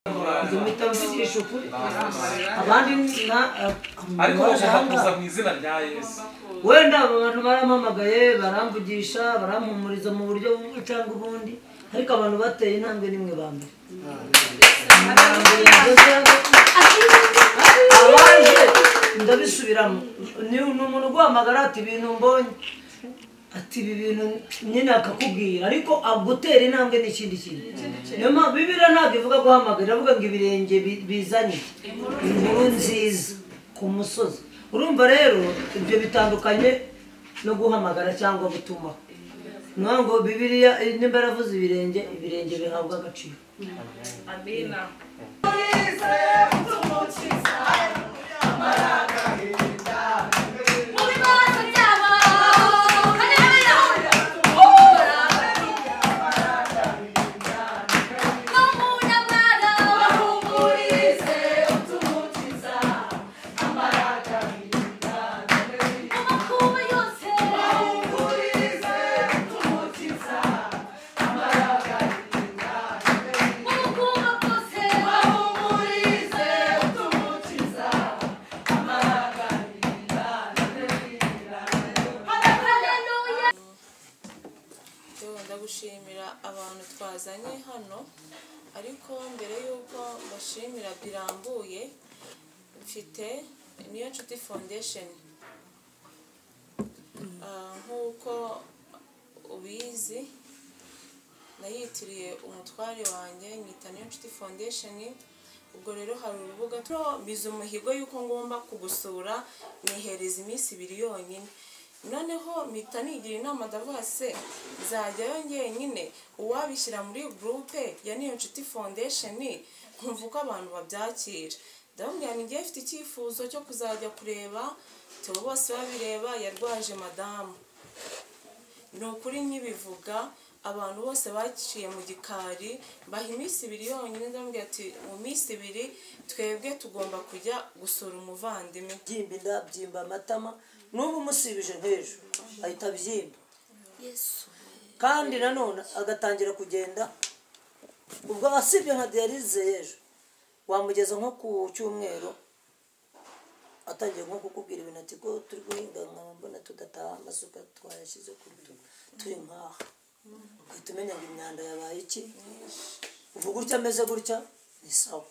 Mpita mvugisha ukuri abandi na ariko bagomba kuza mu izina rya Yesu. Wenda abo bantu barampamagaye, baramvugisha, barampumuriza mu buryo bumwe cyangwa ubundi, ariko abantu bateye intambwe nimwe ba mbere. Abaje ndabisubiramo, ni umuntu uguhamagara ati ibintu mbonye, ati ibi bintu nyine akakubwira, ariko agutera intambwe ni ikindi kintu. Niyo mpamvu Bibiliya ntabwo ivuga guhamagara, iravuga ngo ibirenge bizanye inkuru nziza ku musozi. Urumva rero ibyo bitandukanye no guhamagara cyangwa gutumaho. Niyo ngo Bibiliya nimba yaravuze ibirenge, ibirenge bihabwa agaciro. Amina. Ndagushimira abantu twazanye hano, ariko mbere yuko mbashimira birambuye, mfite Niyo Nshuti Foundation. Nk'uko ubizi nayitiriye umutware wanjye, nyita Niyo Nshuti Foundation. Ubwo rero hari urubuga mbize umuhigo yuko ngomba kugusura, nihereza iminsi ibiri yonyine. Noneho mpita nigira inama, ndavuga se nzajyayo njyenyine, uwabishyira muri groupe ya Niyo Nshuti Foundation nkumva uko abantu babyakira. Ndababwira nti ngiye mfite icyifuzo cyo kuzajya kureba Theo bose babireba yarwaje madamu. Ni ukuri nkibivuga abantu bose baciye mu gikari, mbaha iminsi ibiri yonyine, ndamubwira ati mu minsi ibiri twebwe tugomba kujya gusura umuvandimwe. Byimba inda, byimba amatama, n'ubu umusibije nk'ejo ahita abyimba. Kandi nanone agatangira kugenda, ubwo asibye nka dialyse y'ejo wamugeza nko ku cyumweru atangiye nko kukubwira ibintu ati ko turi guhinga nkaba mbona tudataha, amasuka twayashyize ku rutugu turi nkaha, ugahita umenya ngo imyanda yabaye iki. Uvuga gutya ameze gutya ni sawa,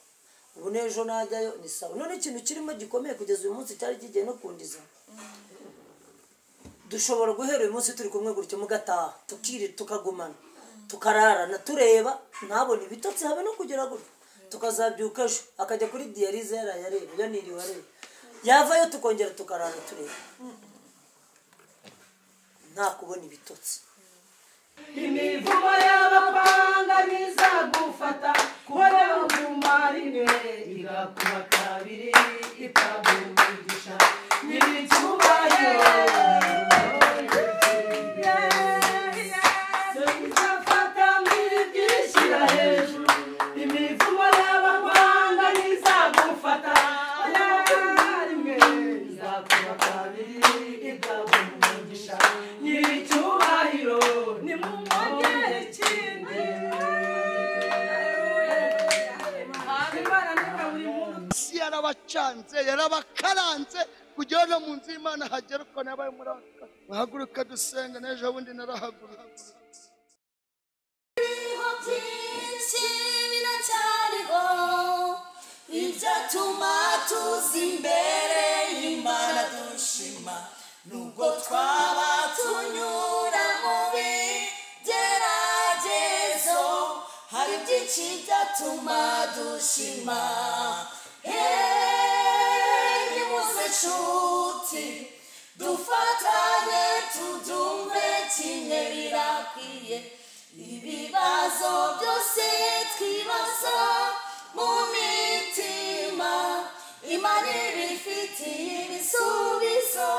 ubu n'ejo najyayo ni sawa. None ikintu kirimo gikomeye kugeza uyu munsi cyari kigiye no kundiza, dushobora guhera uyu munsi turi kumwe gutya mugataha, tukiri tukagumana, tukararana tureba, ntabone ibitotsi habe no kugera gutya, tukazabyuka ejo akajya kuri dialyse yaraye areba, yaniriwe areba, yavayo tukongera tukarara tureba, nta kubona ibitotsi. Imivumo y'abapanga ntizagufata, kubona umumarine igakuba kabiri ikagumigisha nyiricyubahiro. Izafata mw'ibyishyira hejuru, imivumo y'abapanga ntizagufata, umumarine izakuba kabiri ikagumigisha nyiricyubahiro. Yarabacanze, yarabakaranze kugira no mu nzu y'Imana hagera uko nabaye muraka. Bahaguruka dusenga, n'ejo bundi narahagurutse. Biriho byinshi biracyariho ibyatuma tuza imbere y'Imana dushima, nubwo twaba tunyura mu bigeragezo, hari byinshi byatuma dushima. Nimuze nshuti dufatane tubyumve kimwe birakwiye, ibibazo byose twibaza mu mitima Imana ibifitiye ibisubizo.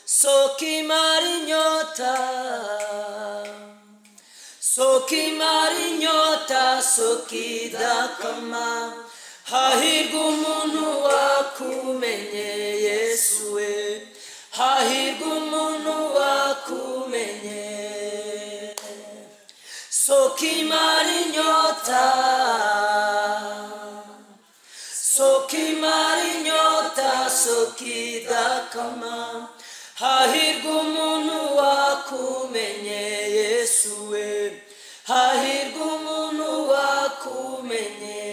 Soki marinyota, soki marinyota, soki dakama, hahirwa umuntu wakumenye Yesu we, hahirwa Hahirwa umuntu wakumenye, soko imara inyota, soko imara inyota, soko idakama. Hahirwa umuntu wakumenye Yesu we, hahirwa umuntu wakumenye.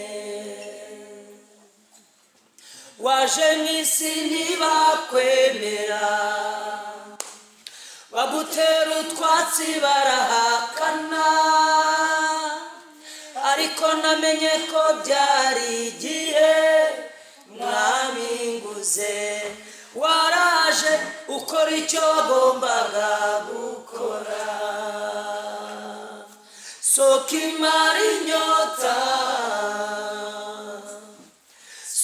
Waje mw'isi ntibakwemera, bagutera utwatsi barahakana, ariko namenye ko byari igihe mwami nguze. Waraje ukora icyo wagombaga gukora, soko imara inyota,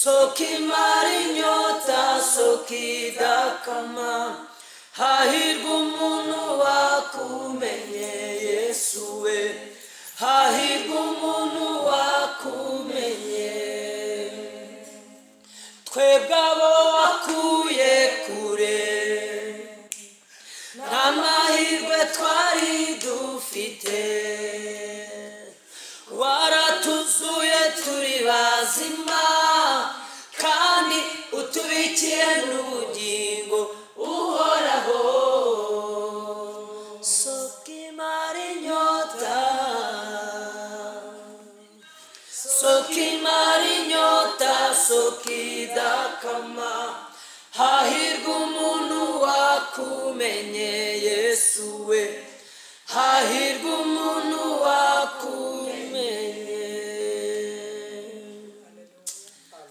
soko imara inyota, soko idakama. Hahirwa umuntu wakumenye Yesu we, hahirwa umuntu wakumenye. Twebwe abo wakuye kure, nta mahirwe twari dufite, waratuzuye turi bazima, kandi utubikiye n'ubugingo uhoraho. Soko imara inyota, soko imara inyota, soko idakama. Hahirwa umuntu wakumenye Yesu we, hahirwa umuntu wakumenye.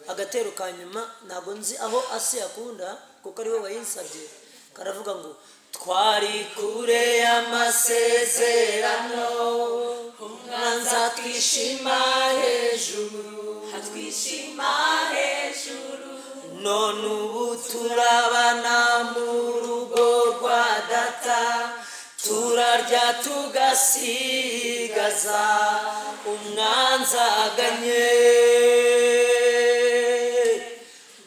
Agatero ka nyuma ntabwo nzi aho Asi akunda kuko ari we wayinsabye, karavuga ngo twari kure y'amasezerano, umwanzi atwishima hejuru, atwishima hejuru, none ubu turabana mu rugo rwa data, turarya tugasigaza, umwanzi aganye,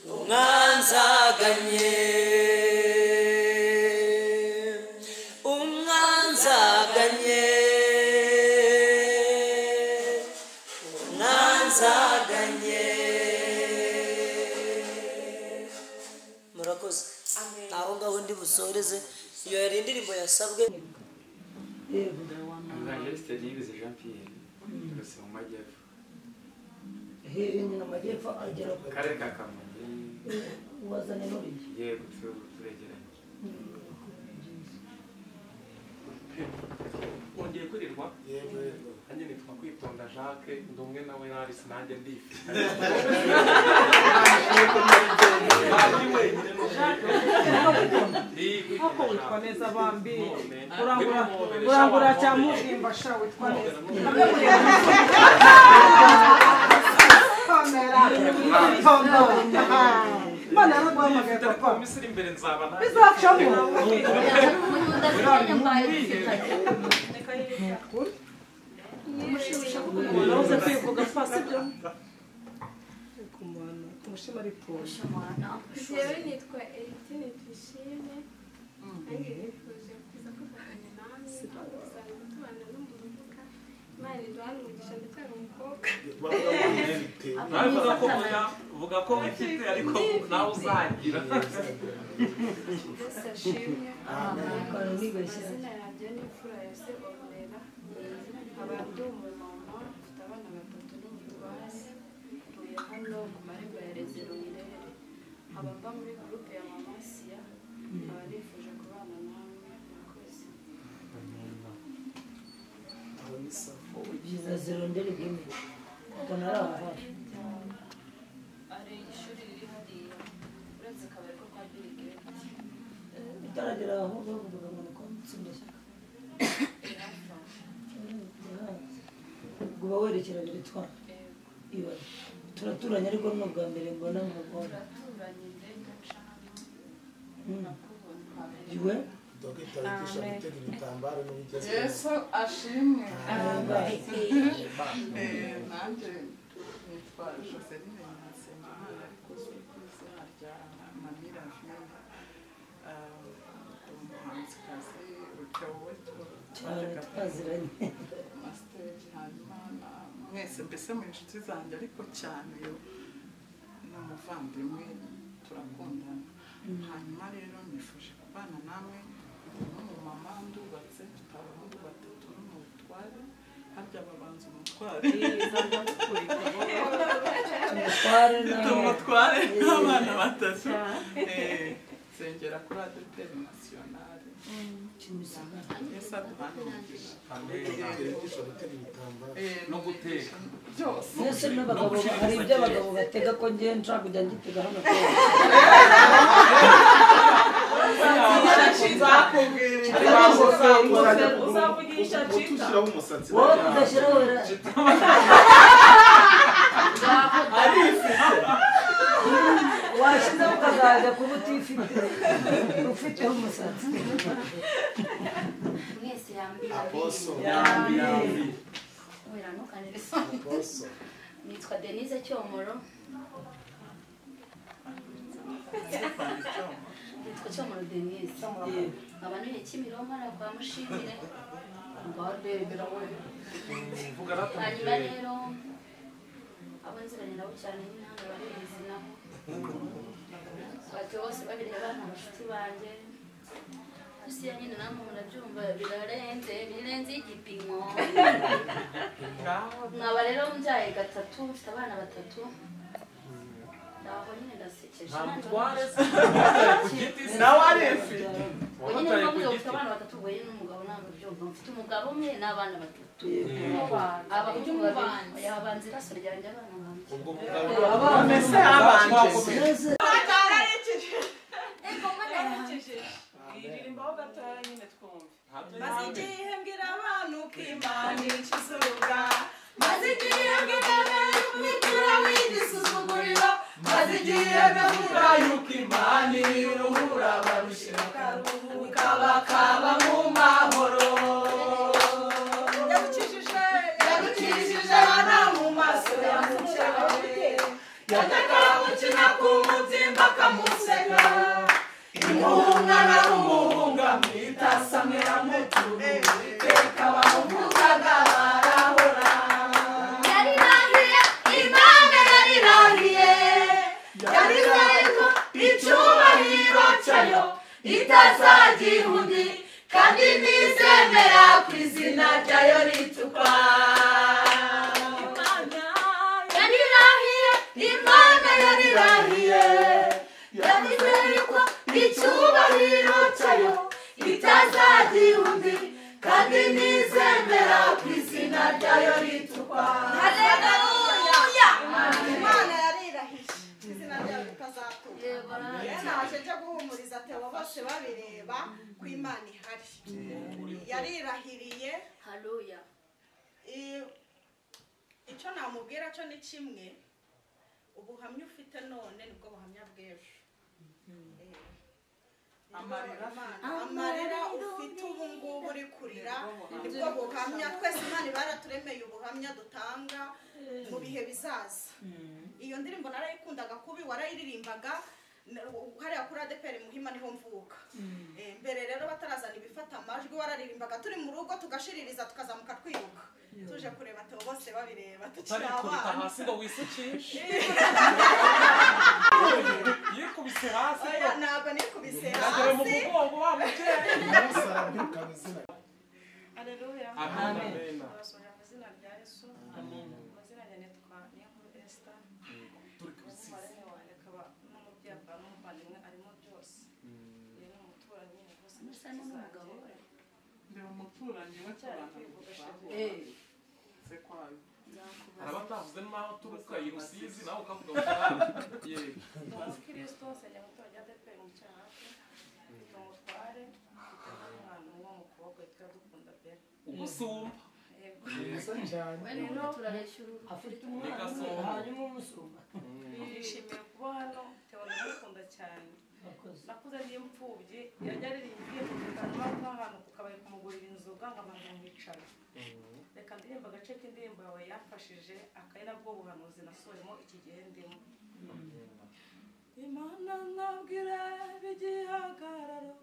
umwanzi aganye, umwanzi aganye, umwanzi aganye. Murakoze. Aho ngaho ndi busoreze. Iyo yari indirimbo yasabwe. Evangeliste Niyibizi Jean Pierre, turutse mu majyepfo. Hehe nyina amajyepfo agera ku karere ka Kamonyi. Wazanye n'uriya? Yego, turegeranye. Wongeye kwirirwa? Yego. Nanjye nitwa Kwitonda Jacques, ndi umwe nawe Alice, nanjye ndifite. Ako witwa neza bambi, urangura cyamuhimba sha witwa neza. Imana yaraguhamagaye papa. Misiri imbere nzaba nawe. Bizacamo. Unabuze kwivuga fa sibyo? Kumushima ari pole. Jewe nitwa Eritine Tuyishime, nanjye nifuje kuza kwifatanya namwe, tuzajya tubana no mu rubuga. Imana iduhane umugisha, ndacyari umukobwa. Nawe vuga ko oya, vuga ko wifite ariko nawe uzagira. Yesu ashimwe. Amazina yanjye ni Imfura ya Se Ornella, nkaba ndi umumama, mfite abana batatu n'umutware, ntuye hano ku marembo ya Rezero Irere, nkaba mba muri gurupe ya Mama Siya, nkaba nifuje kubana namwe. Murakoze. Byiza zirondera ibwimi ubona ari aho hafi. Ari ishuri riri hariya uretse akabari ko kwa Bill Gates. Utaragera aho bavugaga ngo ni kwa Mutsindashyaka. Ubwo uba werekera Beretwari. Ibaze. Turaturanye ariko ni ubwa mbere mbona mu Rwanda. Turaturanye ndenda nca hano nakubona. Iwe? Dogita wigisha gutega ibitambaro n'ibigezweho. Yesu ashimwe. Nanjye nitwa Joseline Nsengimana, ariko uzwi ku izina rya Mami Ravine. Cyane twaziranye. Masiteri hanyuma mwese mbese mu inshuti zanjye ariko cyane uyu ni umuvandimwe turakundana. Hanyuma rero nifuje kubana namwe n'umumama ndubatse mfite abahungu batatu n'umutware harya babanza umutware umutware n'abana batatu nsengera kuri ADEPR nationale. Yesu aduhane umugisha. No guteka byose. Mbese n'abagabo hari ibyo abagabo batega ko ngiye nshaka kujya ngitega hano. Uzavugisha Chita. Wowe udashyiraho washyizeho ukazajya kuba utifite ufiteho umusatsi. Mwese yambi. Yambi. Nitwa Denise Cyomoro. Nitwa Cyomoro Denise. Nkaba ntuye Kimironko hariya kwa Mushimire. Hanyuma rero abo nziranye nabo cyane nyine hano barizi nabo. Bati bose babireba ni abashuti banjye. Asiya nyine namwe murabyumva birarenze birenze igipimo. Nkaba rero mbyaye gatatu mfite abana batatu. Aho nyine ndasekeje. Nta mutware se ku giti se nawe arifite. Nyine mpamvu mfite abana batatu ubwo nyine n'umugabo ntabwo byumva. Mfite umugabo umwe n'abana batatu. Abahungu babiri yabanza iraso ryanjye abana banjye. Ubwo mugabo mbese abanje. Iririmbaho gatoya nyine twumve. Maze igihe mbwira abantu ko Imana ikizuga. Maze igihe mbwira abantu ko igisuzuguriro. Maze igihe mbwira yuko Imana iruhura abarushye bakaruhuka bakaba mu mahoro. Yagukijije abana mu maso ya mukebe. Yajyaga gukina ku mubyimba akamuseka. Imuhunga n'umuhunga mwita Samweli mutu iteka bamuvugaga barahora. Yarirahiye Imana yarirahiye yarizeye ko icyubahiro cyayo itazagira undi kandi ntizemera ku izina ryayo ritukwa. Yarirahiye Imana yarirahiye yarizeye ko icyubahiro cyayo itazagira undi kandi ntizemera ku izina ryayo ritukwa. Haleluya. Imana yarirahiye izina ryayo rikazatukwa. Naje nje guhumuriza Theo bose babireba ko Imana ihari. Yarirahiriye. Haleluya. Icyo namubwira cyo ni kimwe, ubuhamya ufite none nibwo buhamya bw'ejo. Amarira ufite ubu ngubu uri kurira nibwo buhamya. Twese Imana ibaraturemeye ubuhamya dutanga mu bihe bizaza. Iyo ndirimbo narayikundaga kubi, warayiririmbaga hariya kuri ADEPR Muhima niho mvuka. Mbere rero batarazana ibifata amajwi wararirimbaga turi mu rugo tugashiririza tukazamuka twiruka tuje kureba Theo bose babireba tukiri abana. Hasi ngo wisukishe. Yikubise hasi. Ntabwo nikubise hasi. Mu mugongo wa mukeye. Haleluya. Amen. Abasore mu izina rya Yesu. Amen. Amazina yanjye nitwa Niyonkuru Esther. Turi ku isi. Akaba n'umubyeyi akaba n'umuvandimwe arimo byose. Ni umuturanyi rwose. Musa n'umugabo we. Ndi umuturanyi we tubana. Se kwayo. Arabatavuze n'aho turuka i Rusizi nawe ukavuga ngo yego. Ndi umukristo nsengera mu itorero rya ADEPR mu Cyahafi. Mfite umutware, mfite n'umwana umwe w'umukobwa witwa Iradukunda Bella. Umusumba. Yego. Rero turareshya uruhu. Afite umwana umwe hanyuma umusumba. Nishimiye kuba hano, Theo ndamukunda cyane. Nakuze ndi imfubyi, yajya aririmba indirimbo tukanaba nk'ahantu ku kabari kumugurira inzoga nkabanza nkicara. Reka ndirimba agace k'indirimbo yawe yamfashije, akari nabwo buhanuzi nasohoyemo iki gihe ndimo. Imana nabwire b'igihagararo,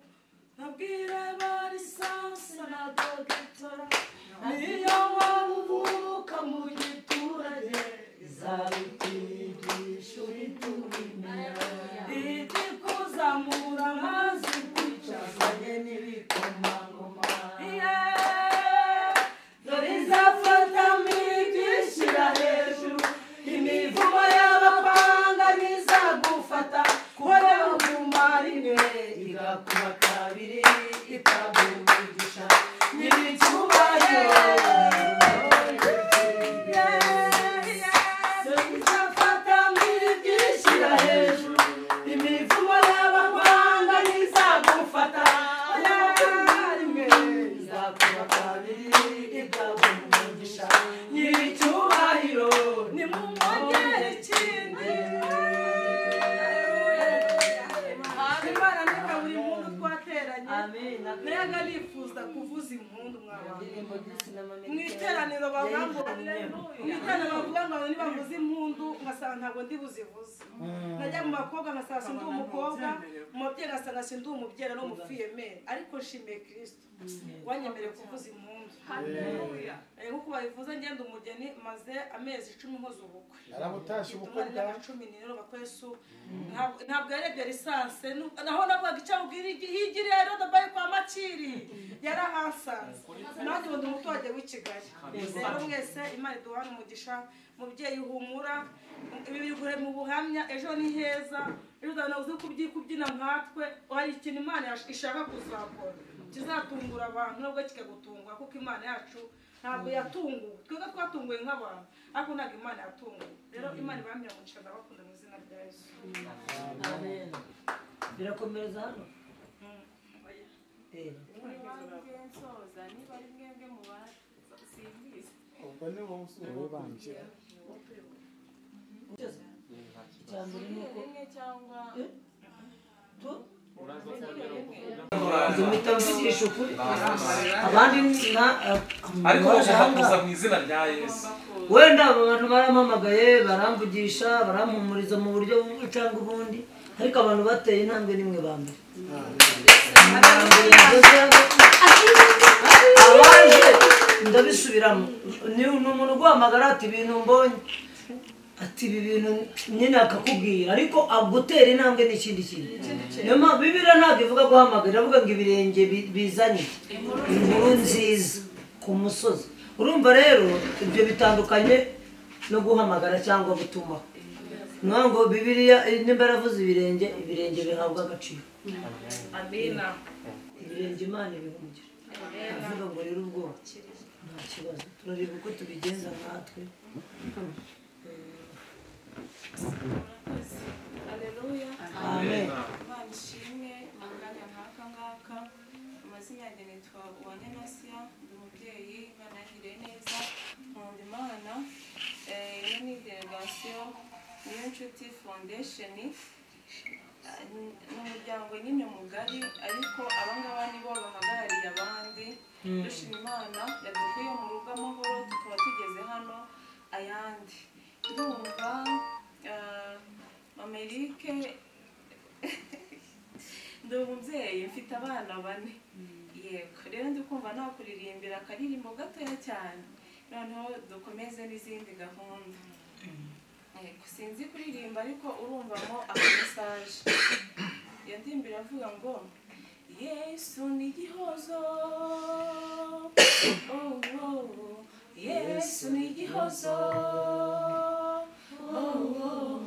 nabwire barisansi na dogiteri. izabikosora. Niyo waba uvuka mu giturage izabikwigisha uhita ubimenya. Ijya ikuzamura amazi ikwicazanye n'ibikomangoma. Dore izafata ibyishyira hejuru, imivumo y'abapanga ntizagufata, kuko uguma rimwe igakuba kabiri ikaguha umugisha. Nyiricyubahiro dore izafata ibyishyira hejuru, imivumo y'abapanga ntizagufata, uguma rimwe izakuba kabiri ikaguha umugisha. Nyiricyubahiro nimumwongere ikindi. Imana ndeka buri muntu twateranye nayaga nifuza kuvuza impundu mw'abantu mu iteraniro bavuga ngo nibavuze impundu ngasanga ntabwo ndi buzivuze. Najya mu bakobwa ngasanga sindi umukobwa, mu babyeyi ngasanga sindi umubyeyi ari umufiyemeri, ariko nshimiye Kristo wanyemereye kuvuza impundu. Nkuko babivuze ngenda umugeni maze amezi 10 nkoze ubukwe. Narabutashye ubukwe bwa 14 bakwesu ntabwo yarebye lisanse, naho navuga icyo abwira higiriye rero dabaye kwa Makiri yarahansanze. Nanjye ubu ndi umuturage w'i Kigali. Rero mwese Imana iduhane umugisha. Mubyeyi humura, ibi biguhe mu buhamya, ejo ni heza, ejo uzabona uzi kubyina nkatwe. Hari ikintu Imana ishaka kuzakora kizatungura abantu nubwo kikagutungura, kuko Imana yacu ntabwo yatunguwe. Twebwe twatunguwe nk'abantu, ariko ntabwo Imana yatunguwe. Rero Imana ibamira umugisha, ndabakunda mu izina rya Yesu. Amen. Birakomereza hano. Nsoza niba ari mwebwe mu simbizi. Ubwo ni wowe ubanje. Rimwe cyangwa mpita ukuri abandi ariko bagomba kuza mu izina rya Yesu. Wenda abo bantu barampamagaye baramvugisha barampumuriza mu buryo bumwe cyangwa ubundi, ariko abantu bateye intambwe nimwe ba mbere. Abaje ndabisubiramo, ni umuntu uguhamagara ati ibintu mbonye, ati ibi bintu nyine akakubwira, ariko agutera intambwe n'ikindi kintu. Niyo mpamvu Bibiliya ntabwo ivuga guhamagara, iravuga ngo ibirenge bizanye inkuru nziza ku musozi. Urumva rero ibyo bitandukanye no guhamagara cyangwa gutumaho. Niyo ngo Bibiliya nimba yaravuze ibirenge, ibirenge bihabwa agaciro. Amina. Ibirenge Imana ibiha umugisha. Avuga ngo rero ubwo nta kibazo, turareba uko tubigenza natwe. Haleluya. Amen. Imana ishimwe mu kanya nk'aka ngaka. Amazina yanjye nitwa Uwanyanasiya, ndi umubyeyi, Imana yangiriye neza, nkunda Imana. Ino ni delegasiyo Niyonshuti Foundation, ni umuryango nyine mugari, ariko abangaba nibo bahagarariye abandi. Dushima Imana yadukuye mu rugo amahoro, tukaba tugeze hano ayandi. Ndumva Mama Eric ndi umubyeyi mfite abana 4. Yego rero ndi kumva nakuririmbira akaririmbo gatoya cyane, noneho dukomeze n'izindi gahunda. Yego sinzi kuririmba ariko urumvamo akamesaje. Iyo ndirimbo iravuga ngo Yesu ni igihozo, oh oh, Yesu ni igihozo, oh oh,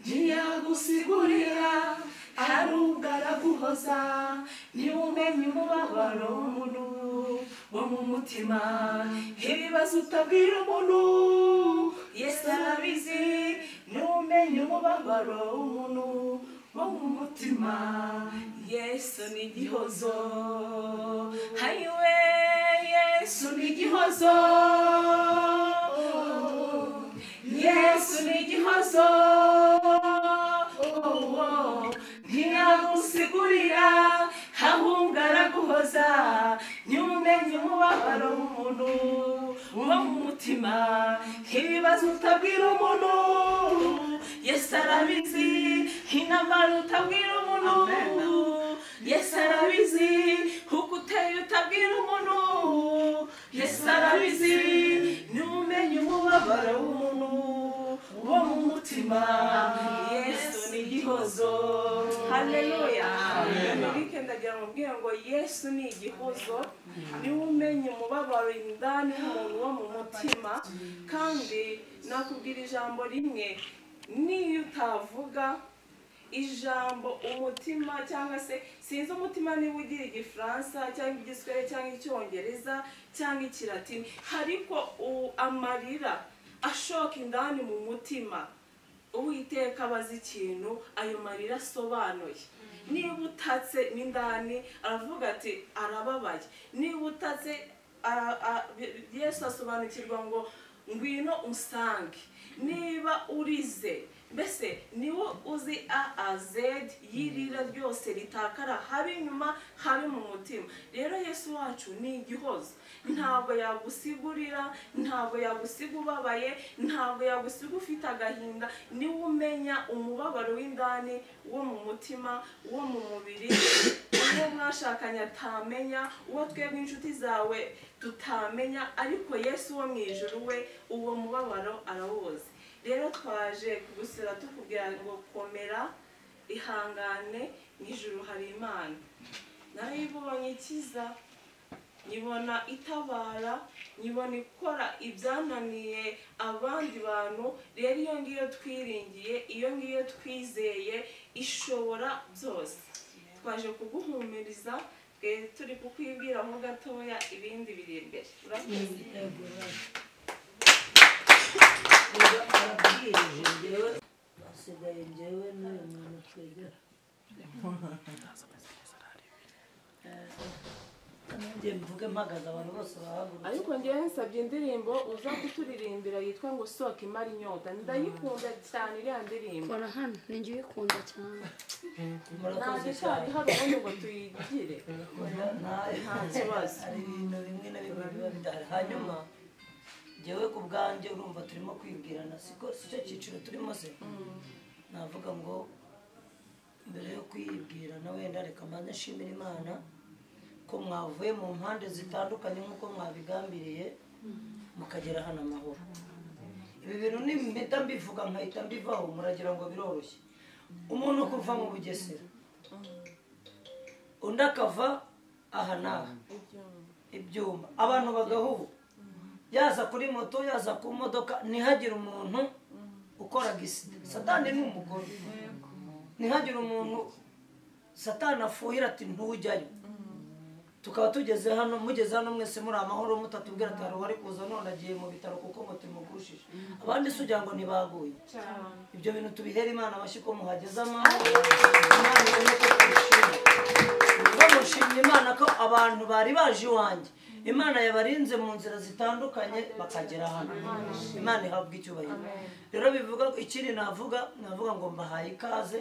ntiyagusigurira arubwo araguhoza, ntiwumenye umubabaro w'umuntu wo mu mutima, ibibazo utabwira umuntu Yesu arabizi, ntiwumenye umubabaro w'umuntu wo mu mutima. Yesu ni igihozo, hayiwe Yesu ni igihozo, Yesu ni igihozo, ntiyagusigurira ahubwo araguhoza, ntiwumenye umubabaro w'umuntu wo mu mutima, ibibazo utabwira umuntu Yesu arabizi, intambara utabwira umuntu Yesu arabizi, uko uteye utabwira umuntu Urabizi numenye umubabaro w'umuntu wo mu mutima. Yesu ni igihozo. Haleluya. Dominique ndagira mubwire ngo Yesu ni igihozo, niwe umenya umubabaro indani w'umuntu wo mu mutima. Kandi nakubwira ijambo rimwe, niyo utavuga ijambo umutima cyangwa se sinzi umutima niba ugira igifaransa cyangwa igiswahili cyangwa icyongereza cyangwa ikilatini, ariko amarira ashoka indani mu mutima, Uwiteka abaza ikintu ayo marira asobanuye. Niba utatse n'indani aravuga ati arababaye. Niba utatse Yesu asobanukirwa ngo ngwino usange. Niba urize mbese niwo uzi A a Z y'irira ryose ritakara habe inyuma habe mu mutima. Rero Yesu wacu ni igihozo, ntabwo yagusigurira, ntabwo yagusiga ubabaye, ntabwo yagusiga ufite agahinda. Niwe umenya umubabaro w'indani wo mu mutima, wo mu mubiri, uwo mwashakanye atamenya, uwo twebwe inshuti zawe tutamenya, ariko Yesu wo mu ijuru we uwo mubabaro arawuzi. Rero twaje kugusura tukubwira ngo komera, ihangane, mu ijuru hari Imana. Narayibonye ikiza, nyibona itabara, nyibona ikora ibyananiye abandi bantu. Rero iyo ngiyo twiringiye, iyo ngiyo twizeye, ishobora byose. Twaje kuguhumuriza, turi kukwibwiraho gatoya, ibindi biri imbere. Urakoze. Asigaye njyewe n'uyu muntu twegera. Nanjye mvuge mpagaze abantu bose bahagurutse. Ariko njyewe nsabye indirimbo uza kuturirimbira yitwa ngo Soka imara inyota. Ndayikunda cyane iriya ndirimbo. Kora hano, ninjye uyikunda cyane. Ntabwo cyane hari ubundi ngo tuyigire. Nta kibazo. Hari ibintu bimwe na bimwe biba bidahari. Hanyuma njyewe ku bwanjye urumva turimo kwibwirana, siko sicyo cyiciro turimo se. Navuga ngo mbere yo kwibwirana wenda reka mbanze nshimire Imana ko mwavuye mu mpande zitandukanye nk'uko mwabigambiriye mukagera hano amahoro. Ibi bintu nimpita mbivuga nkahita mbivaho muragira ngo biroroshye. Umuntu kuva mu Bugesera, undi akava aha n'aha ibyuma, abantu bagahuba, yaza kuri moto, yaza ku modoka, ntihagire umuntu ukora gisida. Satani ni umugore, ntihagire umuntu Satani afuhira ati ntujyayo. Tukaba tugeze hano, mugeze hano mwese muri amahoro, mutatubwira ati hari uwari kuza none agiye mu bitaro kuko moto imugushije. Abandi se ugira ngo ntibaguye. Ibyo bintu tubihera Imana amashyi ko muhageze amahoro. Imana ibone ko twishimye. Bamushimye Imana ko abantu bari baje iwanjye, Imana yabarinze mu nzira zitandukanye bakagera hano. Imana ihabwa icyubahiro. Rero bivuga ikindi navuga ngo mbahaye ikaze.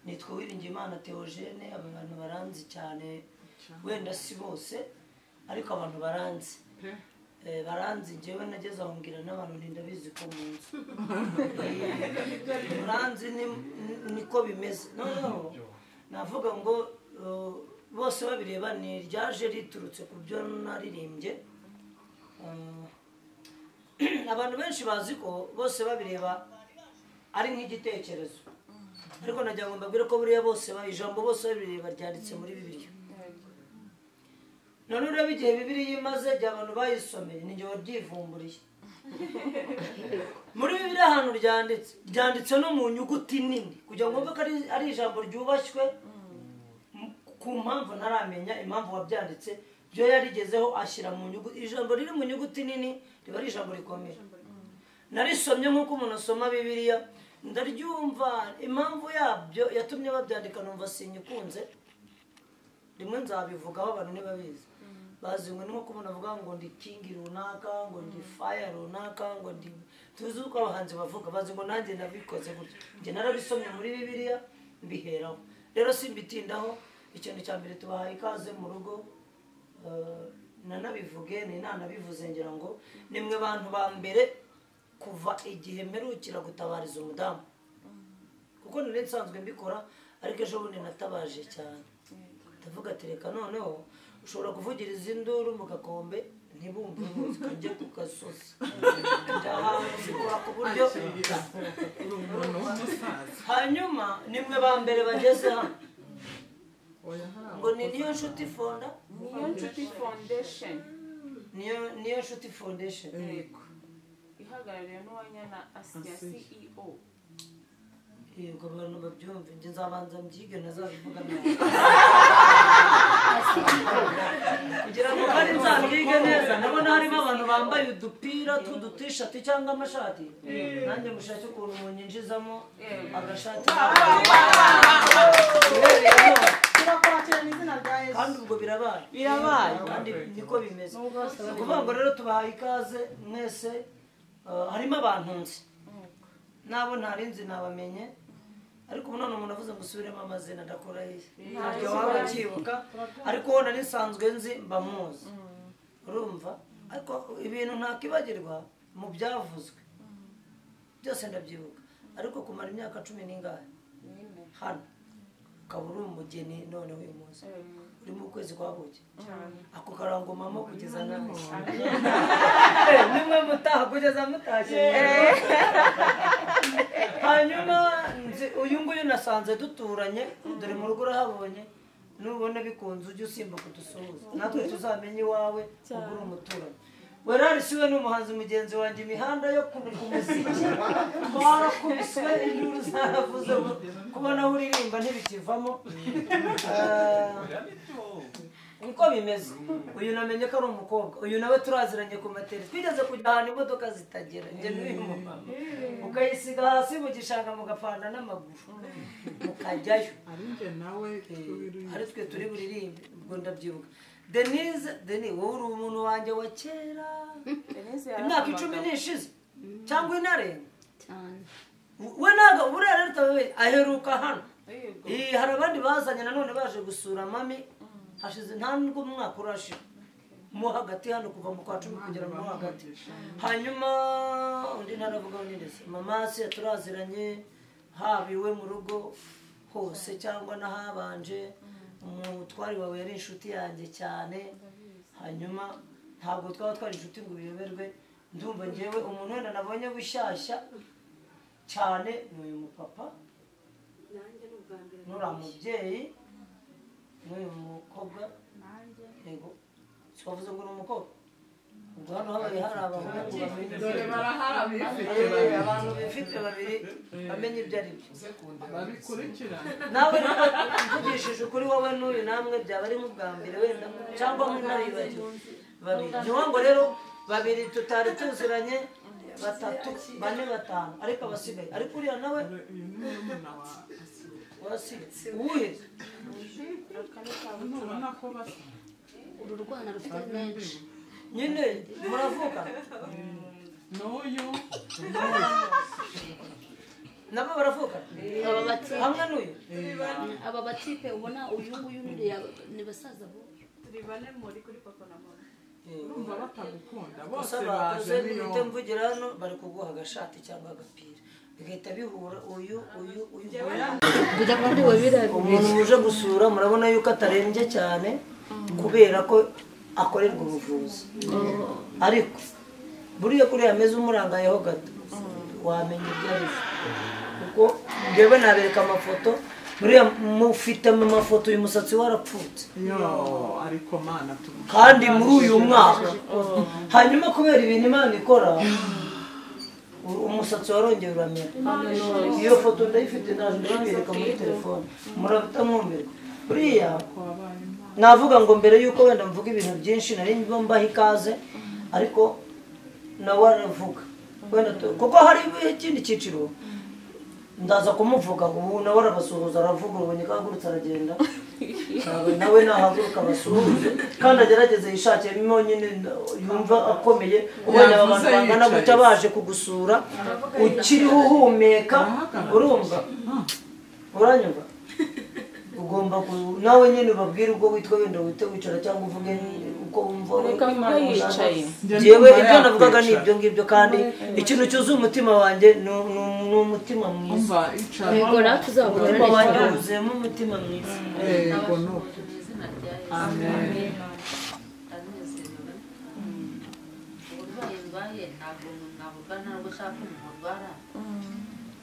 Nitwa Uwiringiyimana Theogene. Abantu baranzi cyane, wenda si bose ariko abantu baranzi. Baranzi njyewe nageze aho mbwira n'abantu nti ndabizi ko mu nzu baranzi niko bimeze. Noneho navuga ngo bose babireba ni ryaje riturutse ku byo naririmbye. Abantu benshi bazi ko bose babireba ari nk'igitekerezo, ariko nagira ngo mbabwire ko buriya bose ijambo bose babireba ryanditse muri Bibiliya. None ureba igihe Bibiliya imaze, igihe abantu bayisomeye, ni njye waryivumburiye. Muri Bibiliya ahantu ryanditse, ryanditse no mu nyuguti nini kugira ngo wumve ko ari ijambo ryubashywe. Ku mpamvu ntaramenya impamvu wabyanditse, byo yarigezeho ashyira mu nyuguti. Ijambo riri mu nyuguti nini riba ari ijambo rikomeye. Narisomye nk'uko umuntu asoma Bibiliya, ndaryumva impamvu yabyo yatumye babyandika, numva sinyikunze. Rimwe nzabivugaho abantu ntibabizi. Bazi ngo ni nko umuntu avuga ngo ndi king runaka, ngo ndi fire runaka, ngo ndi tuzi uko abahanzi bavuga, bazi ngo nanjye nabikoze gutya. Njye narabisomye muri Bibiliya mbiheraho. Rero simbitindaho, ikintu cya mbere tubahaye ikaze mu rugo. Nanabivuge ni nanabivuze ngira ngo nimwe bantu ba mbere kuva igihe mperukira gutabariza umudamu, kuko nari nsanzwe mbikora, ariko ejo bundi natabaje cyane. Ndavuga ati reka noneho Ushobora kuvugiriza induru mu gakombe ntibumve ukajya ku gasozi ku buryo. Hanyuma nimwe ba mbere bageze hano ngo ni Niyo Nshuti Fonda, Niyo Nshuti Foundation, Niyo Nshuti Foundation ihagarariwe n'Uwanyana Asia CEO. Yego, abantu babyumve, njye nzabanza mbyige ntazabivuga nabi kugira ngo kandi nzabyige neza. Ndabona harimo abantu bambaye udupira tw'udutishati cyangwa amashati, nanjye mushake ukuntu munyinjizamo agashati kandi ubwo birabaye birabaye kandi niko bimeze. Ni ukuvuga ngo rero tubahaye ikaze mwese. Harimo abantu nzi nabo ntari nzi nabamenye, ariko ubu none umuntu avuze ngo usubiremo amazina ndakora iye ntabyo waba ukibuka, ariko uwo nari nsanzwe nzi mba muzi, urumva. Ariko ibintu ntakibagirwa mu byavuzwe byose ndabyibuka, ariko kumara imyaka 10 n'ingahe hano ukaba uri umugeni none uyu munsi uri mu kwezi kwa buki, ako karangomamo kugeza nawe nimwe mutaha kugeza mutashye. Hanyuma uyu nguyu nasanze duturanye, dore mu rugo urahabonye, nubona bikunze ujye usimbuka udusuhuze natwe tuzamenye iwawe ubwo uri umuturanyi. Werari siwe ni umuhanzi mugenzi wanjye, imihanda yo kuneka umuziki twarakubiswe, induru zaravuze, kubona aho uririmba ntibikivamo niko bimeze. Uyu namenye ko ari umukobwa, uyu nawe turaziranye ku materi, twigeze kujya ahantu imodoka zitagera, njye n'uyu mumama ukayisiga hasi mu gishanga mugapfana n'amaguru mukajyayo, ari twe turi buririmbe. Ubwo ndabyibuka Denise, Denis wowe uri umuntu wanjye wa kera, imyaka 10 nishize cyangwa inarenga we ntabwo buriya rero aheruka hano. Hari abandi bazanye nanone baje gusura mami, hashize nta nubwo umwaka urashira mo hagati hano kuva mu kwa 10 kugera mu hagati. Hanyuma undi ntaravuga undi ndetse mama se turaziranye haba iwe mu rugo hose cyangwa n'ahabanje, umutwari wawe yari inshuti yanjye cyane. Hanyuma ntabwo twaba twari inshuti ngo biyoberwe, ndumva ngewe umuntu wenda nabonye bushyashya cyane ni uyu mupapa nuriya mubyeyi n'uyu mukobwa. Yego twavuze ngo ni umukobwa, ubwo hano habaye hari abahungu bamenye abantu bifite babiri bamenye ibyo ari byo nawe mvugishije ukuri wowe n'uyu namwe byaba ari nk'ubwa mbere wenda cyangwa nk'unaribagiwe babiri. Ni ngo rero babiri tutari tuziranye, 3 4 5, ariko abasigaye, ariko uriya nawe wasigaye uwuhe uru rwana rufite menshi nyine muravuka n'uyu nabo baravuka hamwe n'uyu. Aba batipe ubona uyu nguyu n'uriya ni basaza bo, turi bane muri kuri papa na mama, urumva batagukunda bose baje niyo mvugira hano bari kuguha agashati cyangwa agapira bigahita bihura uyu uyu uyu. Umuntu uje gusura murabona yuko atarembye cyane kubera ko akorerwa ubuvuzi, ariko buriya kuriya ameze umurangayeho gato wamenya ibyo ari byo, kuko njyewe nabereka amafoto buriya mufite mu mafoto uyu musatsi warapfutse kandi muri uyu mwaka. Hanyuma kubera ibintu Imana ikora umusatsi warongeye uramera. Iyo foto ndayifite naje ndayibereka muri telefone murahita mwumirwa. Buriya navuga ngo mbere yuko wenda mvuga ibintu byinshi nari mbaha ikaze, ariko nawe aravuga wenda kuko hari ikindi cyiciro ndaza kumuvuga ngo ubu nawe arabasuhuza aravuga, ubonye ko ahagurutse aragenda, nawe nahaguruka abasuhuze kandi agerageze yishakiremo nyine yumva akomeye. Ubonye aba bantu bangana gutya baje kugusura ukiriho uhumeka, urumva uranyumva, ugomba nawe nyine ubabwire ubwo witwa wenda wite wicara cyangwa uvuge uko wumva. Njyewe ibyo navugaga ni ibyo ngibyo, kandi ikintu cyuzuye umutima wanjye ni umutima mwiza. Umutima wanjye wuzuyemo umutima mwiza. Amen. Ndanezerewe. Uburwayi ndwaye ntabwo navuga, ntabwo ushaka umuntu urwara.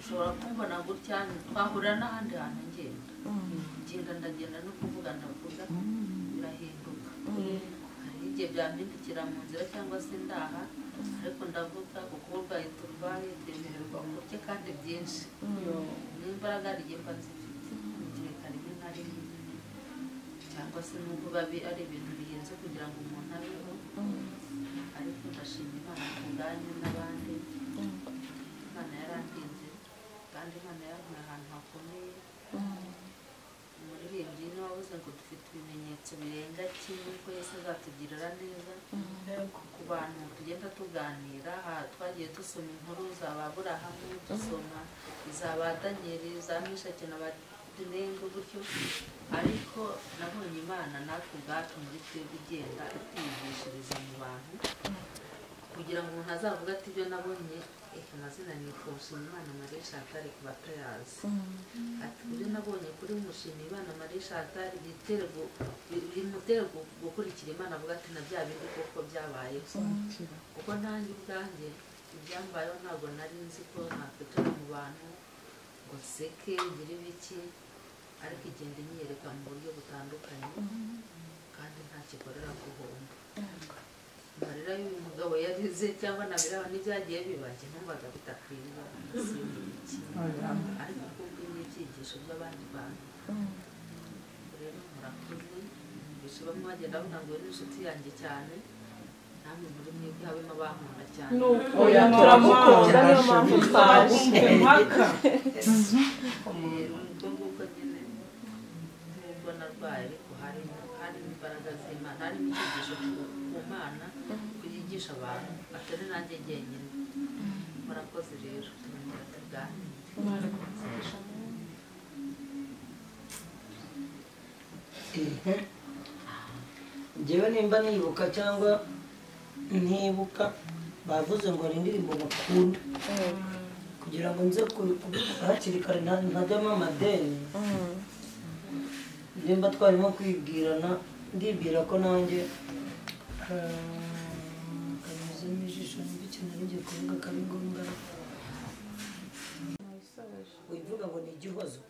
Ushobora kumbona gutya, twahurira n'ahandi hantu ngenda. Ngenda ndagenda no kuvuga ndavuga birahinduka. Hari igihe byampindukira mu nzira cyangwa se ndaha, ariko ndavuga kuko uburwayi turwaye twemererwa kurya kandi byinshi. N'imbaraga rigiye mba nzifite, kereka rimwe na rimwe cyangwa se nubwo babi ari ibintu bihenze kugira ngo umuntu abeho, ariko ndashima Imana ku bwanyu n'abandi. Imana yarandinze kandi Imana yankuye ahantu hakomeye. Umuririmbyi niwe wavuze ngo dufite ibimenyetso birenga kimwe ko Yesu azatugirira neza. Ku bantu tugenda tuganira, twagiye dusoma inkuru za ba Aburahamu, dusoma iza ba Daniyeli, za Meshaki na ba Abedinego gutyo, ariko nabonye Imana natwe ubwacu muri twebwe igenda itwigishiriza mu bantu kugira ngo umuntu azavuge ati ibyo nabonye, reka amazina nitwa Mushimiyimana Marie Chantal ku batayazi, ati ibyo nabonye kuri Mushimiyimana Marie Chantal bimutere gukurikira Imana, avuga ati na bya bindi koko byabayeho. Kuko nanjye ubwanjye ibyambayeho ntabwo nari nzi ko nakwicara mu bantu ngo nseke ngire ibiki, ariko igenda inyereka mu buryo butandukanye kandi nta kikorera guhomba. Amarira y'uyu mugabo yarize cyangwa nabiraba n'ibyagiye biba, njye numvaga bidakwiriye iki, ariko kubwo n'ibyigisho by'abandi bantu. Rero murakoze, mbese bamwe bagenda bavuga ngo ni inshuti yanjye cyane, namwe muri mwebwe habemo abankunda cyane. Oya, turamukunda, niyo mpamvu twaje. Impaka. Ubwo ngubwo nyine nubwo narwaye, ariko harimo imbaraga z'Imana, harimo icyigisho ku Mana kuyigisha abantu, atari nanjye jyenyine. Murakoze rero, turongera tuganire. Njyewe nimba nibuka cyangwa ntibuka, bavuze ngo hari indirimbo bakunda, kugira ngo nze kubivuga hakiri kare ntajyamo amadeni. Nimba twarimo kwibwirana, ndibwira ko nanjye kanyuzemo ijisho nimba ikintu ngiye kuvuga akaba ngombwa, wivuga ngo ni igihozo.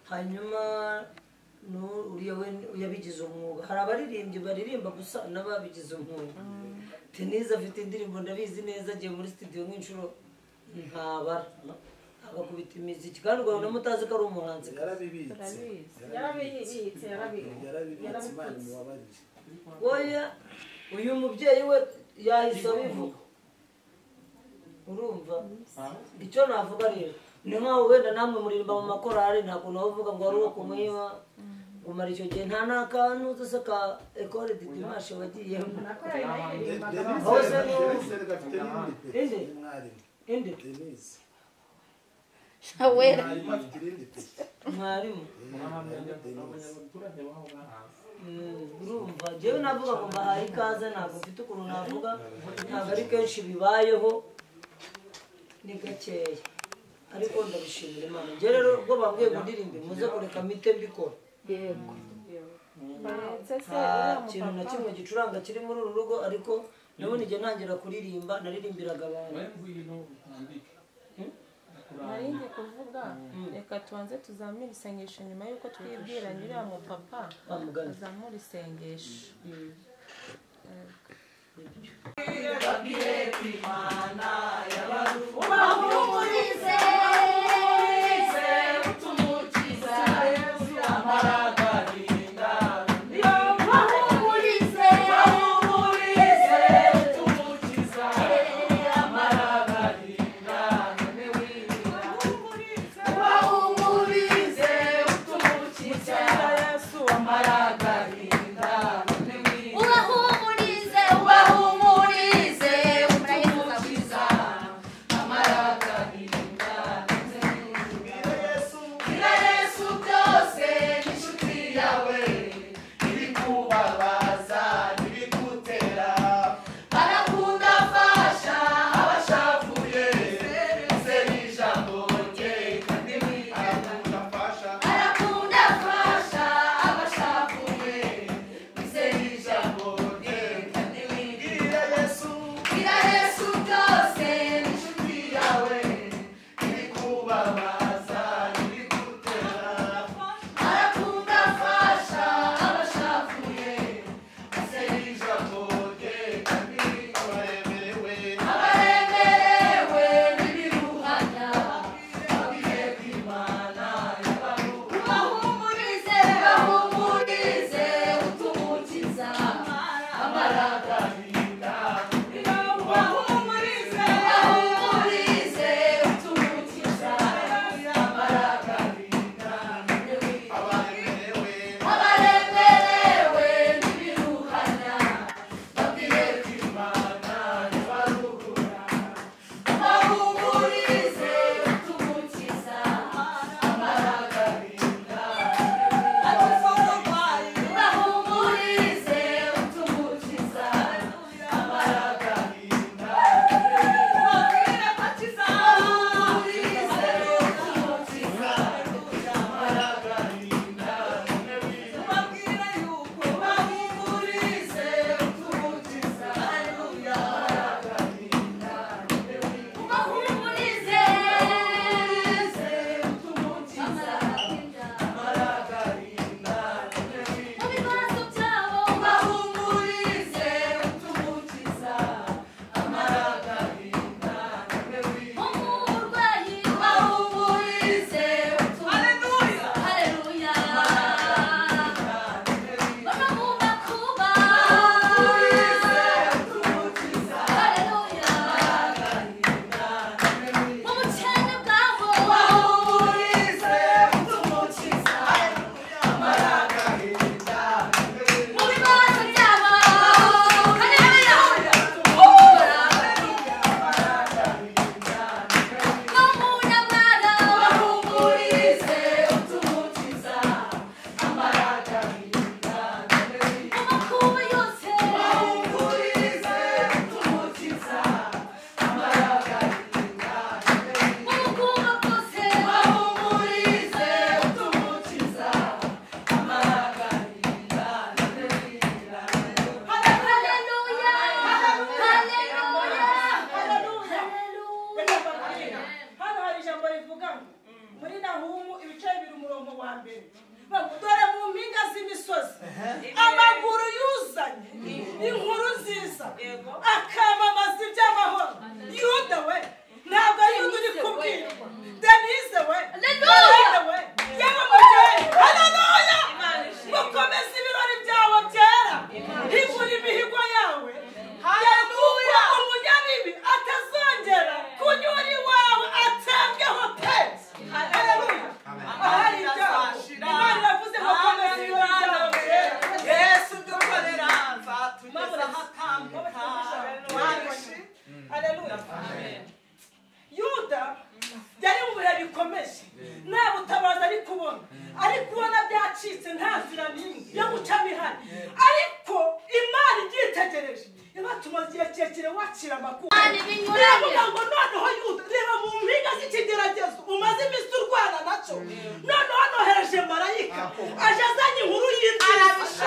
Hanyuma uriya we yabigize umwuga, hari abaririmbyi baririmba gusa n'ababigize umwuga. Denise afite indirimbo ndabizi neza, agiye muri studio nk'inshuro ntabara, agakubita imiziki kandi ugahora mutazi ko ari umuhanzi. Yarabibitse, yarabibitse, Imana imubabarire. Oya, uyu mubyeyi we yahise abivuga. Urumva icyo navuga rero ni nkaho wenda namwe muririmba mu makorari, ntabwo nawe uvuga ngo ari uwo kumuhima umara icyo gihe nta n'akantu uzi ka ekore de dimanche wagiyemo. Hose inde mwarimu urumva njyewe navuga ngo mbahaye ikaze, ntabwo mfite ukuntu navuga, ntabwo ari kenshi bibayeho, ni gakeya, ariko ndabishimira Imana. Njye rero ubwo bambwiye ngo ndirimbe muze kureka mpite mbikora. Yego. Nta kintu na kimwe gicuranga kiri muri uru rugo, ariko nabona igihe ntangira kuririmba naririmbiraga abantu. Nari ngiye kuvuga reka tubanze tuzamure isengesho nyuma y'uko twibwira nyiriya mupapa azamura isengesho. Ubahumurize utumukiza amara agahinda, ubahumurize utumukiza amara agahinda, ubahumurize utumukiza amara agahinda, Ubahumurize, ubahumurize utumukiza amara agahinda. Akamamaza iby'amahoro. Yuda we, ntabwo ari Yuda uri kubwirwa. Denise we, Haleluya we, yewe mubyeyi, haleluya. Gukomeza ibirori byawe byera, higura imihigo yawe. Haleluya. Umunyabibi atazongera kunyura iwawe atembweho pe. Haleluya. Ahari ibyago, Imana iravuze ngo komeza ibirori byawe byera. Yesu dukorera nzatugeza ahatambika. Haleluya. Yuda yari mu bihe bikomeye, nta butabazi ari kubona, ari kubona byacitse, nta nzira n'imwe yo gucamo ihari, ariko Imana ibyitegereje ibatuma igihe kirekire wakira amakuru. Iravuga ngo noneho Yuda, reba mu mpinga z'ikigeragezo umaze iminsi urwana nacyo, noneho nohereje marayika aje azanye inkuru y'ibyiza.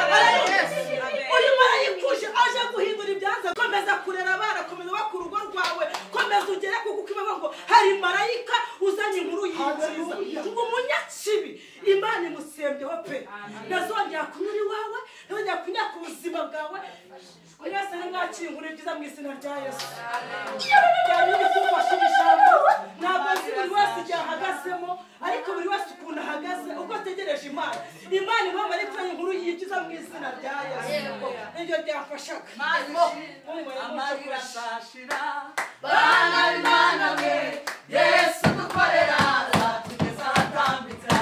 Uyu marayika uje aje guhindura ibyanze. Komeza kurera abana, komeza ubaka urugo rwawe, komeza ugere kuko ibavuga ngo hari marayika uzanye inkuru y'ibyiza. Ngo umunyakibi Imana imusembyeho pe, ntazongera kunyura iwawe, ntazongera kunyura ku buzima bwawe. Mwese nimwakira inkuru y'ibyiza mu izina rya Yesu. Byari biri kumfasha ijambo, ntabwo nzi buri wese igihe ahagazemo, ariko buri wese ukuntu ahagaze uko ategereje Imana. Imana imuha marayika inkuru y'ibyiza mu izina rya Yesu. Nibyo byafashaga. Amarira azashira, bana b'Imana mwe, Yesu dukorera azatugeza ahatambika.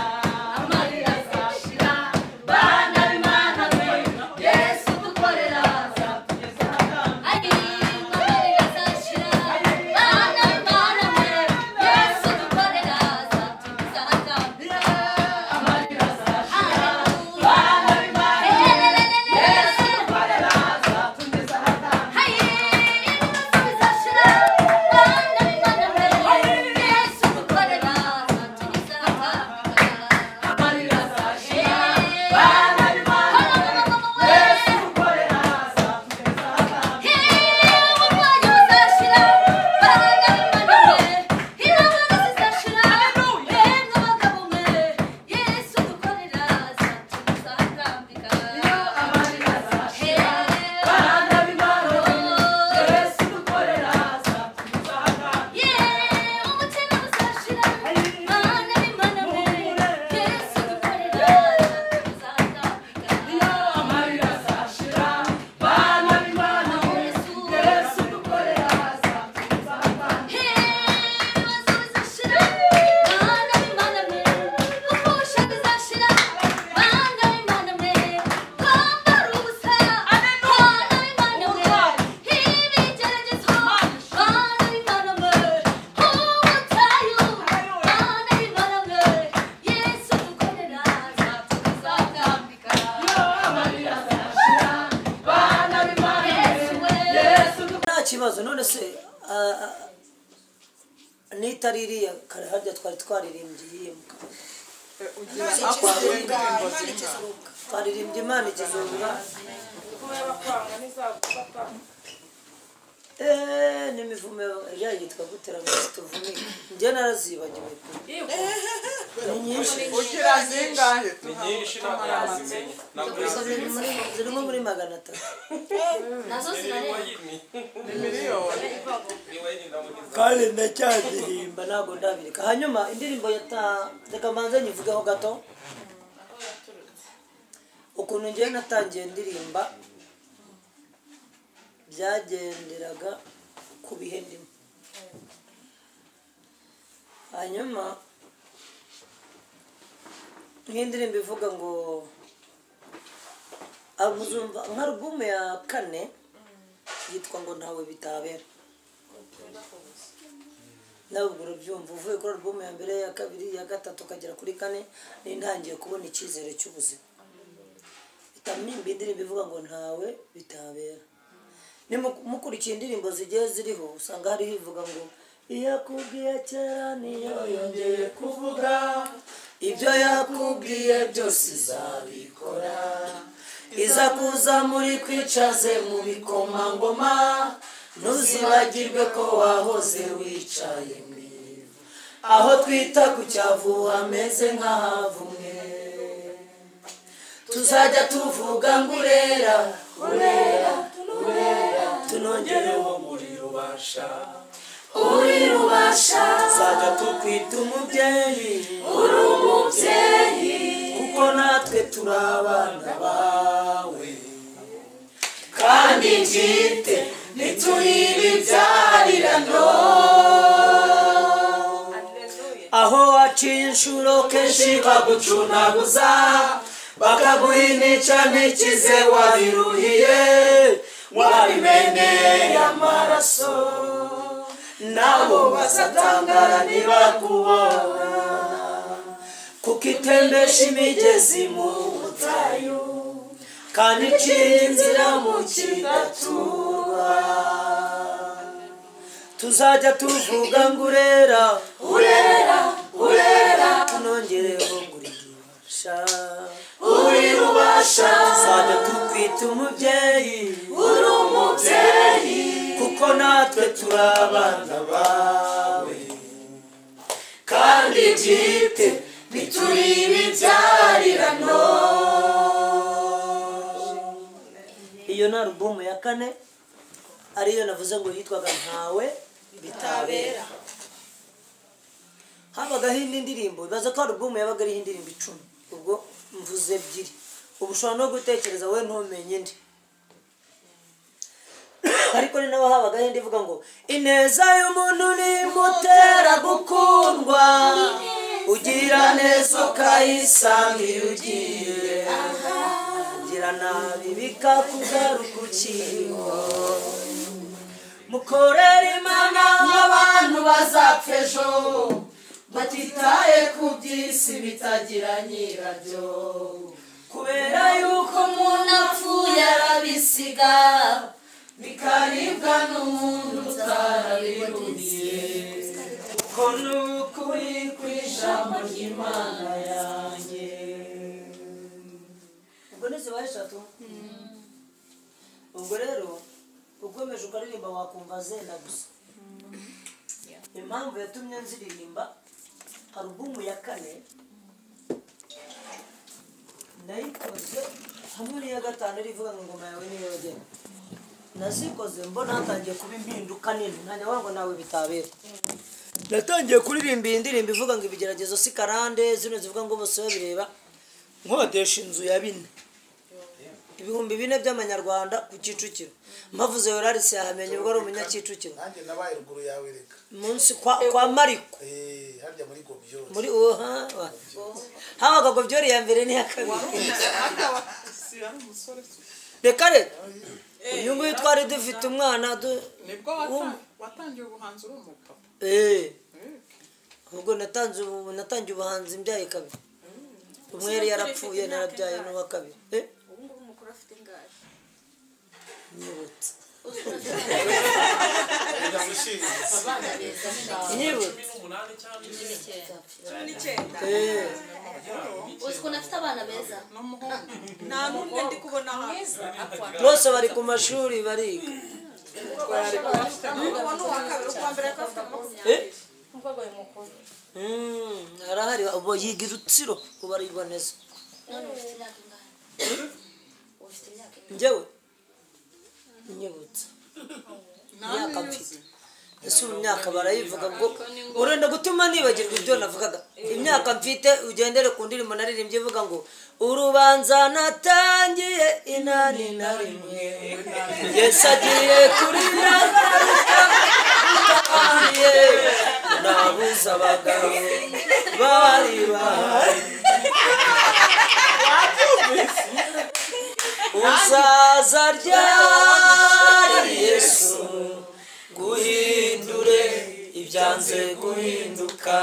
Amarira azashira, bana b'Imana mwe, Yesu dukorera azatugeza ahatambika. Amarira azashira, bana b'Imana mwe, Yesu dukorera azatugeza ahatambika. Amarira azashira, bana b'Imana mwe, Yesu dukorera azatugeza ahatambika. Ibibazo bizashira, bana b'Imana mwe, Yesu dukorera azatugeza ahatambika. Amarira azashira, bana b'Imana mwe, Yesu dukorera azatugeza ahatambika. Uburwayi buzashira, bana b'Imana mwe, intambara zizashira, yemwe abagabo mwe, Yesu dukorera azatugeza ahatambika. Amarira azashira, bana b'Imana mwe, Yesu dukorera azatugeza ahatambika. Umutima uzashira, bana b'Imana mwe, Yesu dukorera azatugeza ahatambika. Amarira azashira, bana b'Imana mwe, Yesu dukorera azatugeza ahatambika. Ibibazo bizashira, bana b'Imana mwe, gupfusha bizashira, bana b'Imana mwe, kwambara ubusa, bana b'Imana mwe, ibigeragezo, bana b'Imana mwe, ubutayu, bana b'Imana mwe, Yesu dukorera azatugeza ahatambika. Amarira azashira, bana b'Imana mwe, Yesu Nta kibazo. None se nitari iriya kare harya twari twaririmbye iyihe mukanda? Twaririmbye Imana ikizunga. N'imivumo iriya yitwa gutera ngo tuvunike, njye narazibagiwe pe, ni nyinshi. Ugira zingahe? Ni nyinshi ntabwo yazimenya. Ntabwo yazimenya. Ziri nko muri 300. Nazo zirarenga. Ni miliyoni. Kandi ndacyazirimba ntabwo ndabireka. Hanyuma indirimbo reka mbanze nyivugeho gato ukuntu ngiye natangiye ndirimba byagenderaga ku bihe ndimo. Hanyuma nk'indirimbo ivuga ngo muzumva nka alubumu ya 4 yitwa ngo ntawe bitabera. Nawe ubwo urabyumva, uvuye kuri alubumu ya mbere, ya kabiri, ya gatatu ukagera kuri 4, nintangiye kubona icyizere cy'ubuzima. Itamimba indirimbo ivuga ngo ntawe bitabera. Nimukurikiye indirimbo zigiye ziriho usanga hariho ivuga ngo iyo yakubwiye kera niyo yongeye kuvuga, ibyo yakubwiye byose izabikora, iza kuza muri kwicaze mu bikomangoma, ntuzibagirwe ko wahoze wicaye mu ivu, aho twita ku cyavu hameze nk'ahavumwe. Tuzajya tuvuga ngo urera, urera, urera, Tunongereho muri rubasha, uri rubasha. Tuzajya tukwita umubyeyi, uri umubyeyi, kuko natwe turi abana bawe. Kandi bwite ntituri ibibyarirano. Aho waciye inshuro kenshi bagucunaguza, bakaguhinica ntikize wabiruhiye, wabimeneye amaraso, nabo bazatangara nibakubona. Kuko itembesha imigezi mu butayu, kandi iciye inzira mu kidaturwa. Tuzajya tuvuga ngo urera, urera, urera. Tunongereho ngo uri rubasha, uri rubasha. Tuzajya tukwita umubyeyi, uri umubyeyi, kuko natwe turi abana bawe. Kandi bwite ntituri ibibyarirano. Iyo ni alubumu ya kane, ariyo navuze ngo yitwaga Ntawe Bitabera. Habagaho indi ndirimbo, ibaza ko alubumu yabaga ariho indirimbo 10, ubwo mvuze 2. Ubu ushobora no gutekereza wowe ntumenye indi. Ariko ni naho habagaho indi ivuga ngo ineza y'umuntu nimutera gukundwa, ugira neza ukayisanga iyo ugiye, ugira nabi bikakugaruka ukiriho. Mukorere Imana nk'abantu bazapfa ejo, batitaye ku by'isi bitagira nyirabyo. Kubera yuko umuntu apfuye arabisiga, bikaribwa n'umuntu utarabiruhiye. Kuko ni ukuri kw'ijambo ry'Imana yanjye. Ubwo ntizibaye 3. Ubwo rero ukomeje ukaririmba wakumva zenda gusa. Impamvu yatumye nziririmba alubumu ya kane nayikoze hamwe n'iya gatanu irivuga ngo ingoma yawe niyo yogera. Nazikoze mbona hatangiye kuba impinduka nini, ntanjye ngo nawe bitabera. Natangiye kuririmba iyi ndirimbo ivuga ngo ibigeragezo si karande, zino zivuga ngo bose babireba. Nkodesha inzu ya 4, 4000 by'amanyarwanda ku Kicukiro. Mpavuze Yorarisi yahamenye ubwo ari umunyakicukiro. Nanjye nabaye ruguru yawe reka. Munsi kwa Mariko. Harya muri Gobyori. Muri habaga Gobyori ya mbere n'iya kabiri. Reka reka. Uyu nguyu twari dufite umwana nibwo watangiye ubuhanzi uri umupapa. Ubwo natangiye ubuhanzi mbyaye kabiri. Umwe yari yarapfuye narabyaye n'uwa kabiri. Nyibutse. Nyibutse. Uzi ukuntu afite abana beza? Nta n'umwe ndi kubona hano. Bose bari ku mashuri bariga. Arahari ubu yiga i Rutsiro ubu ariboneza. Njyewe nyibutse imyaka mfite. Ese ubu imyaka barayivuga ngo urenda gutuma nibagirwa ibyo navugaga. Imyaka mfite ugendere ku ndirimbo naririmbye ivuga ngo urubanza natangiye 81, Yesu agiye kuri nagaruka utabaye, nabuze abagabo bari bahari. Uzaza ryari Yesu guhindure ibyanze guhinduka,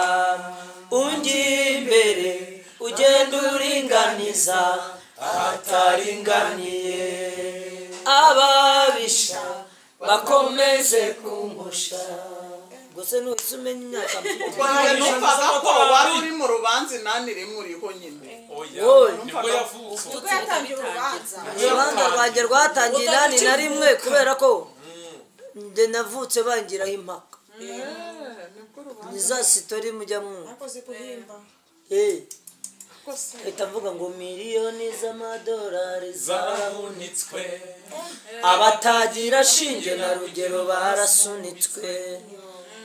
ungi imbere ugenda uringaniza ahataringaniye, ababisha bakomeze kumpusha. Gusa nuhise umenya imyaka mfite. Numvaga ko wari uri mu rubanza 81 uriho nyine. Nibwo yavutse. Urubanza rwanjye rwatangiye 81 kubera ko njye navutse bangiraho impaka. Ni za sitori mujya mwumva. Ahita mvuga ngo miliyoni z'amadolari zarahunitswe, Abatagira shinge na rugero barasunitswe.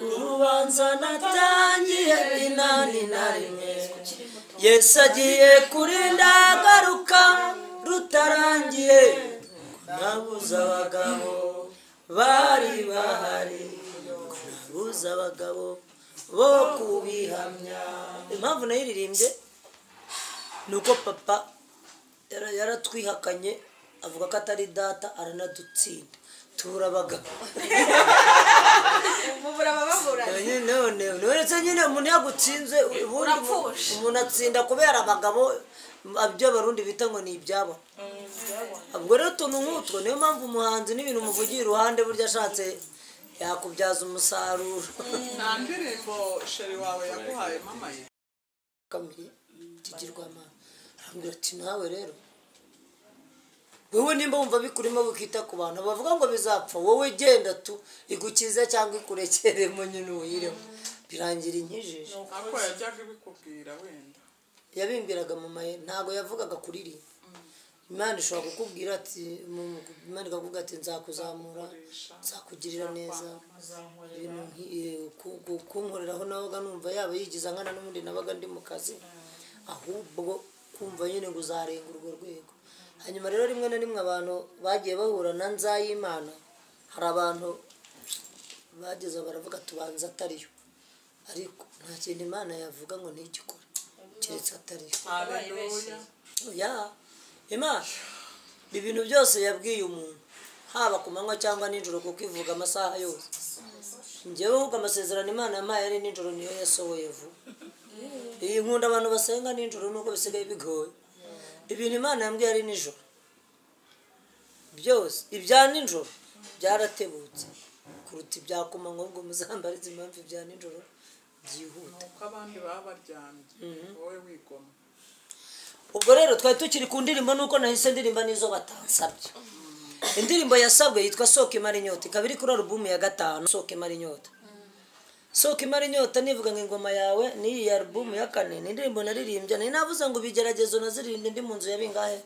Urubanza natangiye 81, Yesu agiye kurinda agaruka rutarangiye. Nabuze abagabo bari bahari, nabuze abagabo bo kubihamya. Impamvu nayiririmbye ni uko papa yaratwihakanye avuga ko atari data, aranadutsinda tubura abagabo. None uretse nyine umuntu yagutsinze, ubundi umuntu atsinda kubera abagabo, ibyo Abarundi bita ngo ni ibyabo. Ubwo rero utuntu nk'utwo, niyo mpamvu umuhanzi n'ibintu umuvugiye iruhande burya ashatse yakubyaza umusaruro. Nta ndirimbo sheri wawe yaguhaye mama ye? Kamiri kigirwamana arambwira ati nawe rero wowe nimba wumva bikurimo wikita ku bantu bavuga ngo bizapfa, wowe genda tu igukize cyangwa ikurekeremo nyine uyiremo. Birangira inkijije. Ako yajyaga ibikubwira wenda? Yabimbwiraga mama ye, ntago yavugaga kuririmba. Imana ishobora kukubwira ati, Imana ikakuvuga ati nzakuzamura, nzakugirira neza, ibintu kunkoreraho nabaga numva yaba yigiza nkana n'ubundi nabaga ndi mu kazi, ahubwo kumva nyine ngo uzarenga urwo rwego. Hanyuma rero rimwe na rimwe abantu bagiye bahura na Nzayimana, hari abantu bageze baravuga tubanza atariyo, ariko nta kintu Imana yavuga ngo ntigikore keretse atariyo. Ya Imana ibintu byose yabwiye umuntu haba ku manywa cyangwa nijoro, kuko ivuga amasaha yose. Njyewe ahubwo amasezerano Imana yampaye ari nijoro niyo yasohoye vuba. Iyi nkunda abantu basenga nijoro nuko bisigaye bigoye. Ibintu Imana yambwiye ari nijoro byose, ibya nijoro byaratebutse kuruta ibya ku manywa. Ubwo muzambarize impamvu ibya nijoro byihuta. Nuko abandi baba baryamye wowe wigoma. Ubwo rero twari tukiri ku ndirimbo, nuko nahise ndirimba nizo batansabye. Indirimbo yasabwe yitwa Soka Imara Inyota, ikaba iri kuri alubumu ya 5. Soka Imara Inyota, Soka Imara Inyota nivuga ngo ingoma yawe ni iyi alubumu ya 4. Ni indirimbo naririmbye, nari navuze ngo ibigeragezo naziririmbye ndi mu nzu ya bingahe.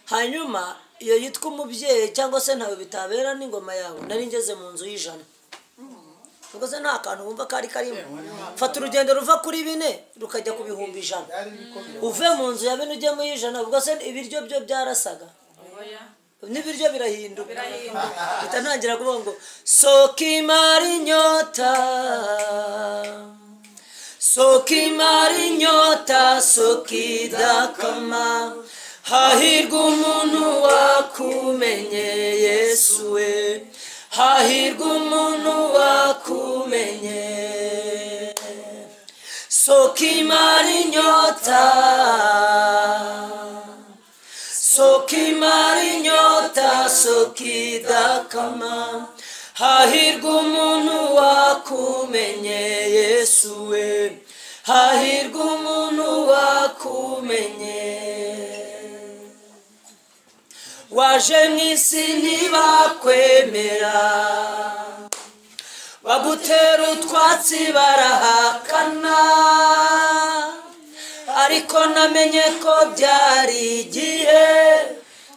Hanyuma iyo yitwa Umubyeyi cyangwa se Ntawe Bitabera n'ingoma yawe, nari ngeze mu nzu y'100. Ubwo se nta kantu wumva kari karimo? Fata urugendo ruva kuri 4 rukajya ku 100,000, uve mu nzu ya 4 ujye mu y'100. Ubwo se ibiryo byo byarasaga n'ibiryo birahinduka. Mpita ntangira kuvuga ngo soka imara inyota, soka imara inyota, soka idakama, hahirwa umuntu wakumenye Yesu we, hahirwa umuntu wakumenye. Soka imara inyota, soka imara inyota, soka idakama, hahirwa umuntu wakumenye Yesu we, hahirwa umuntu wakumenye. Waje mu isi ntibakwemera, bagutera utwatsi barahakana, ariko namenye ko byari igihe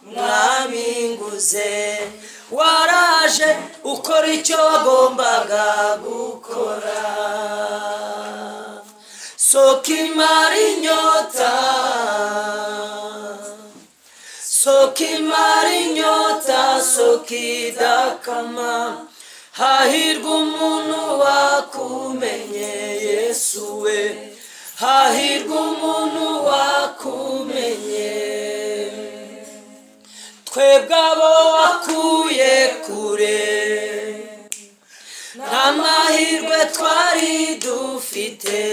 mwaminguze. Waraje ukora icyo wagombaga gukora. Soka imara inyota, soka imara inyota, soka idakama, hahirwa umuntu wakumenye Yesu we, hahirwa umuntu wakumenye. Twebwe abo wakuye kure, nta mahirwe twari dufite,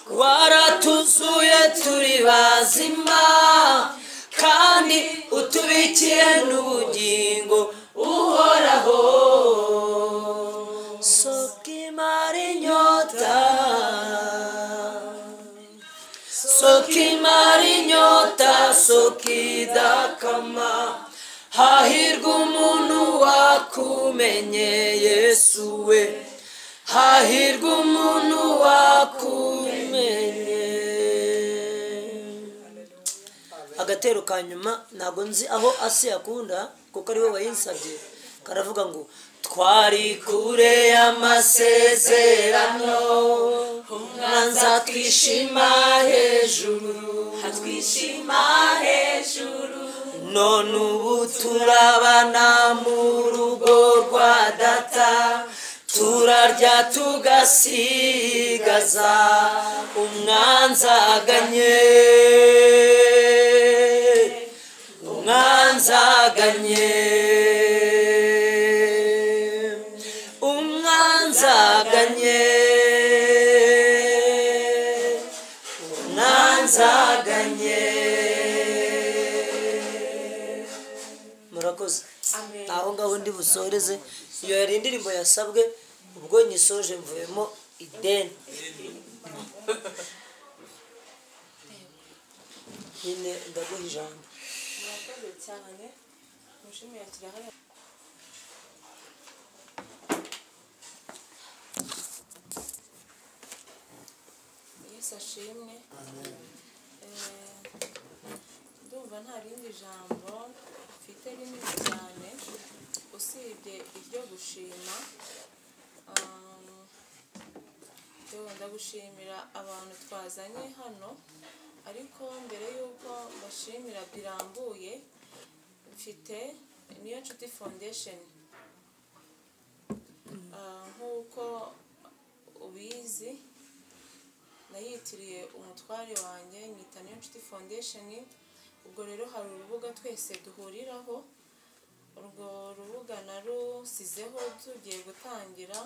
waratuzuye turi bazima, kandi utubikiye n'ubugingo uhoraho. Soka imara inyota, soka imara inyota, soka idakama, hahirwa umuntu wakumenye Yesu we, hahirwa umuntu wakumenye. Agatero ka nyuma ntabwo nzi aho Asi akunda kuko ari we wayinsabye, karavuga ngo twari kure y'amasezerano, umwanzi atwishima hejuru, atwishima hejuru, none ubu turabana mu rugo rwa data, turarya tugasigaza umwanzi aganye, umwanzi aganye, umwanzi aganye, umwanzi aganye. Murakoze. Aho ngaho ndi busoreze. Iyo yari indirimbo yasabwe, ubwo nyisoje mvuyemo ideni. Nyine ndaguha ijambo. Murakoze cyane. Mushimiye kirahari. Yesu ashimwe. Ndumva nta rindi jambo mfite rinini cyane usibye iryo gushima. Ndagushimira abantu twazanye hano, ariko mbere y'uko mbashimira birambuye, mfite Niyo Nshuti Foundation. Nk'uko ubizi nayitiriye umutware wanjye, nyita Niyo Nshuti Foundation. Ubwo rero hari urubuga twese duhuriraho, urwo rubuga narusizeho tugiye gutangira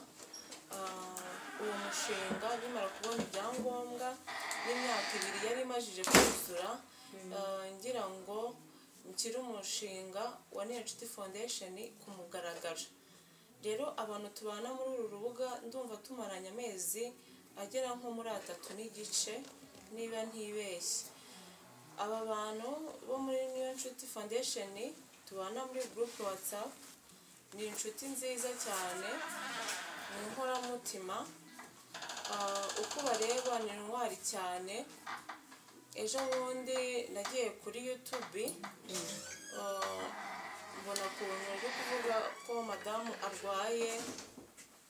uwo mushinga nyamara kubona ibyangombwa n'imyaka 2 yari imajije kuzura, ngira ngo nshyire umushinga wa Niyo Nshuti Foundation ku mugaragaro. Rero abantu tubana muri uru rubuga ndumva tumaranye amezi agera nko muri 3 n'igice niba ntibeshye. Aba bantu bo muri Niyo Nshuti Foundation tubana muri group WhatsApp ni inshuti nziza cyane, ni inkoramutima, uko bareba ni intwari cyane. Ejo bundi nagiye kuri YouTube mbona ukuntu uri kuvuga ko madamu arwaye,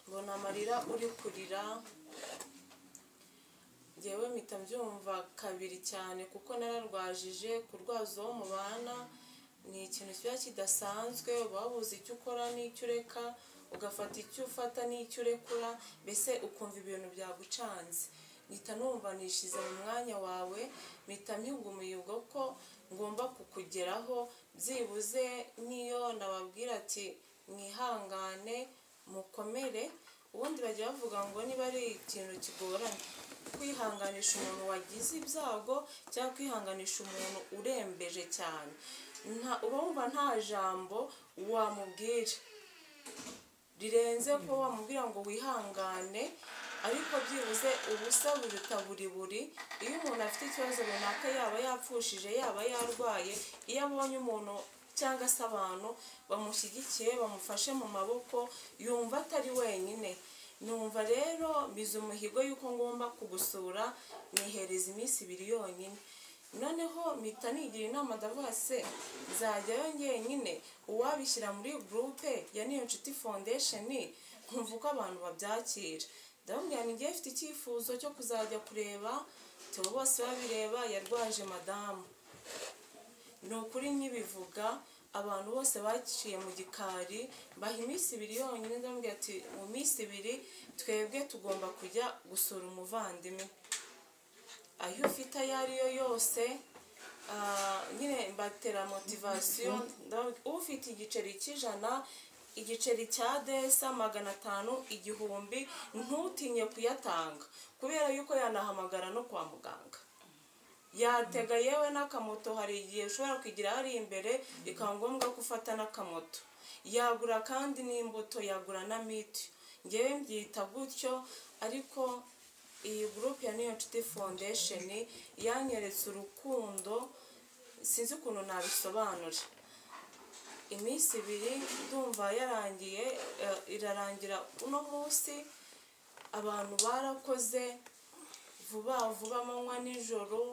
mbona amarira uri kurira, njyewe mpita mbyumva kabiri cyane kuko nararwajije. Kurwaza uwo mubana ni ikintu kiba kidasanzwe, uba wabuze icyo ukora n'icyo ureka, ugafata icyo ufata n'icyo urekura, mbese ukumva ibintu byagucanze. Mpita numva nishize mu mwanya wawe, mpita mpigumiye ubwo ko ngomba kukugeraho, byibuze niyo nababwira ati mwihangane mukomere. Ubundi bajya bavuga ngo niba ari ikintu kigoranye kwihanganisha umuntu wagize ibyago cyangwa kwihanganisha umuntu urembeje cyane, uba wumva nta jambo wamubwira rirenze ko wamubwira ngo wihangane, ariko byibuze ubusa buruta buri buri. Iyo umuntu afite ikibazo runaka, yaba yapfushije, yaba yarwaye, iyo abonye umuntu cyangwa se abantu bamushyigikiye bamufashe mu maboko, yumva atari wenyine. Numva rero mbize umuhigo yuko ngomba kugusura, nihereza iminsi 2 yonyine. Noneho mpita nigira inama, ndavuga se nzajyayo njyenyine, uwabishyira muri groupe ya Niyo Nshuti Foundation nkumva uko abantu babyakira. Ndababwira ni ngiye mfite icyifuzo cyo kuzajya kureba Theo bose babireba yarwaje madamu. Ni ukuri nkibivuga abantu bose baciye mu gikari, baha iminsi 2 yonyine. Ndamubwira ati mu minsi 2 twebwe tugomba kujya gusura umuvandimwe, ayo ufite ayo ariyo yose. Nyine mbatera motivation, ufite igiceri cy'ijana, igiceri cya desa 500, 1000, ntutinye kuyatanga kubera yuko yanahamagara no kwa muganga, yatega yewe n'akamoto. Hari igihe ushobora kugira hari imbere bikaba ngombwa ko ufata n'akamoto, yagura kandi n'imbuto, yagura na miti. Ngewe mbyita gutyo, ariko iyi groupe ya Niyo Nshuti Foundation yanyeretse urukundo sinzi ukuntu nabisobanura. Iminsi 2 ndumva yarangiye, irarangira uno munsi. Abantu barakoze vuba vuba, amanywa nijoro,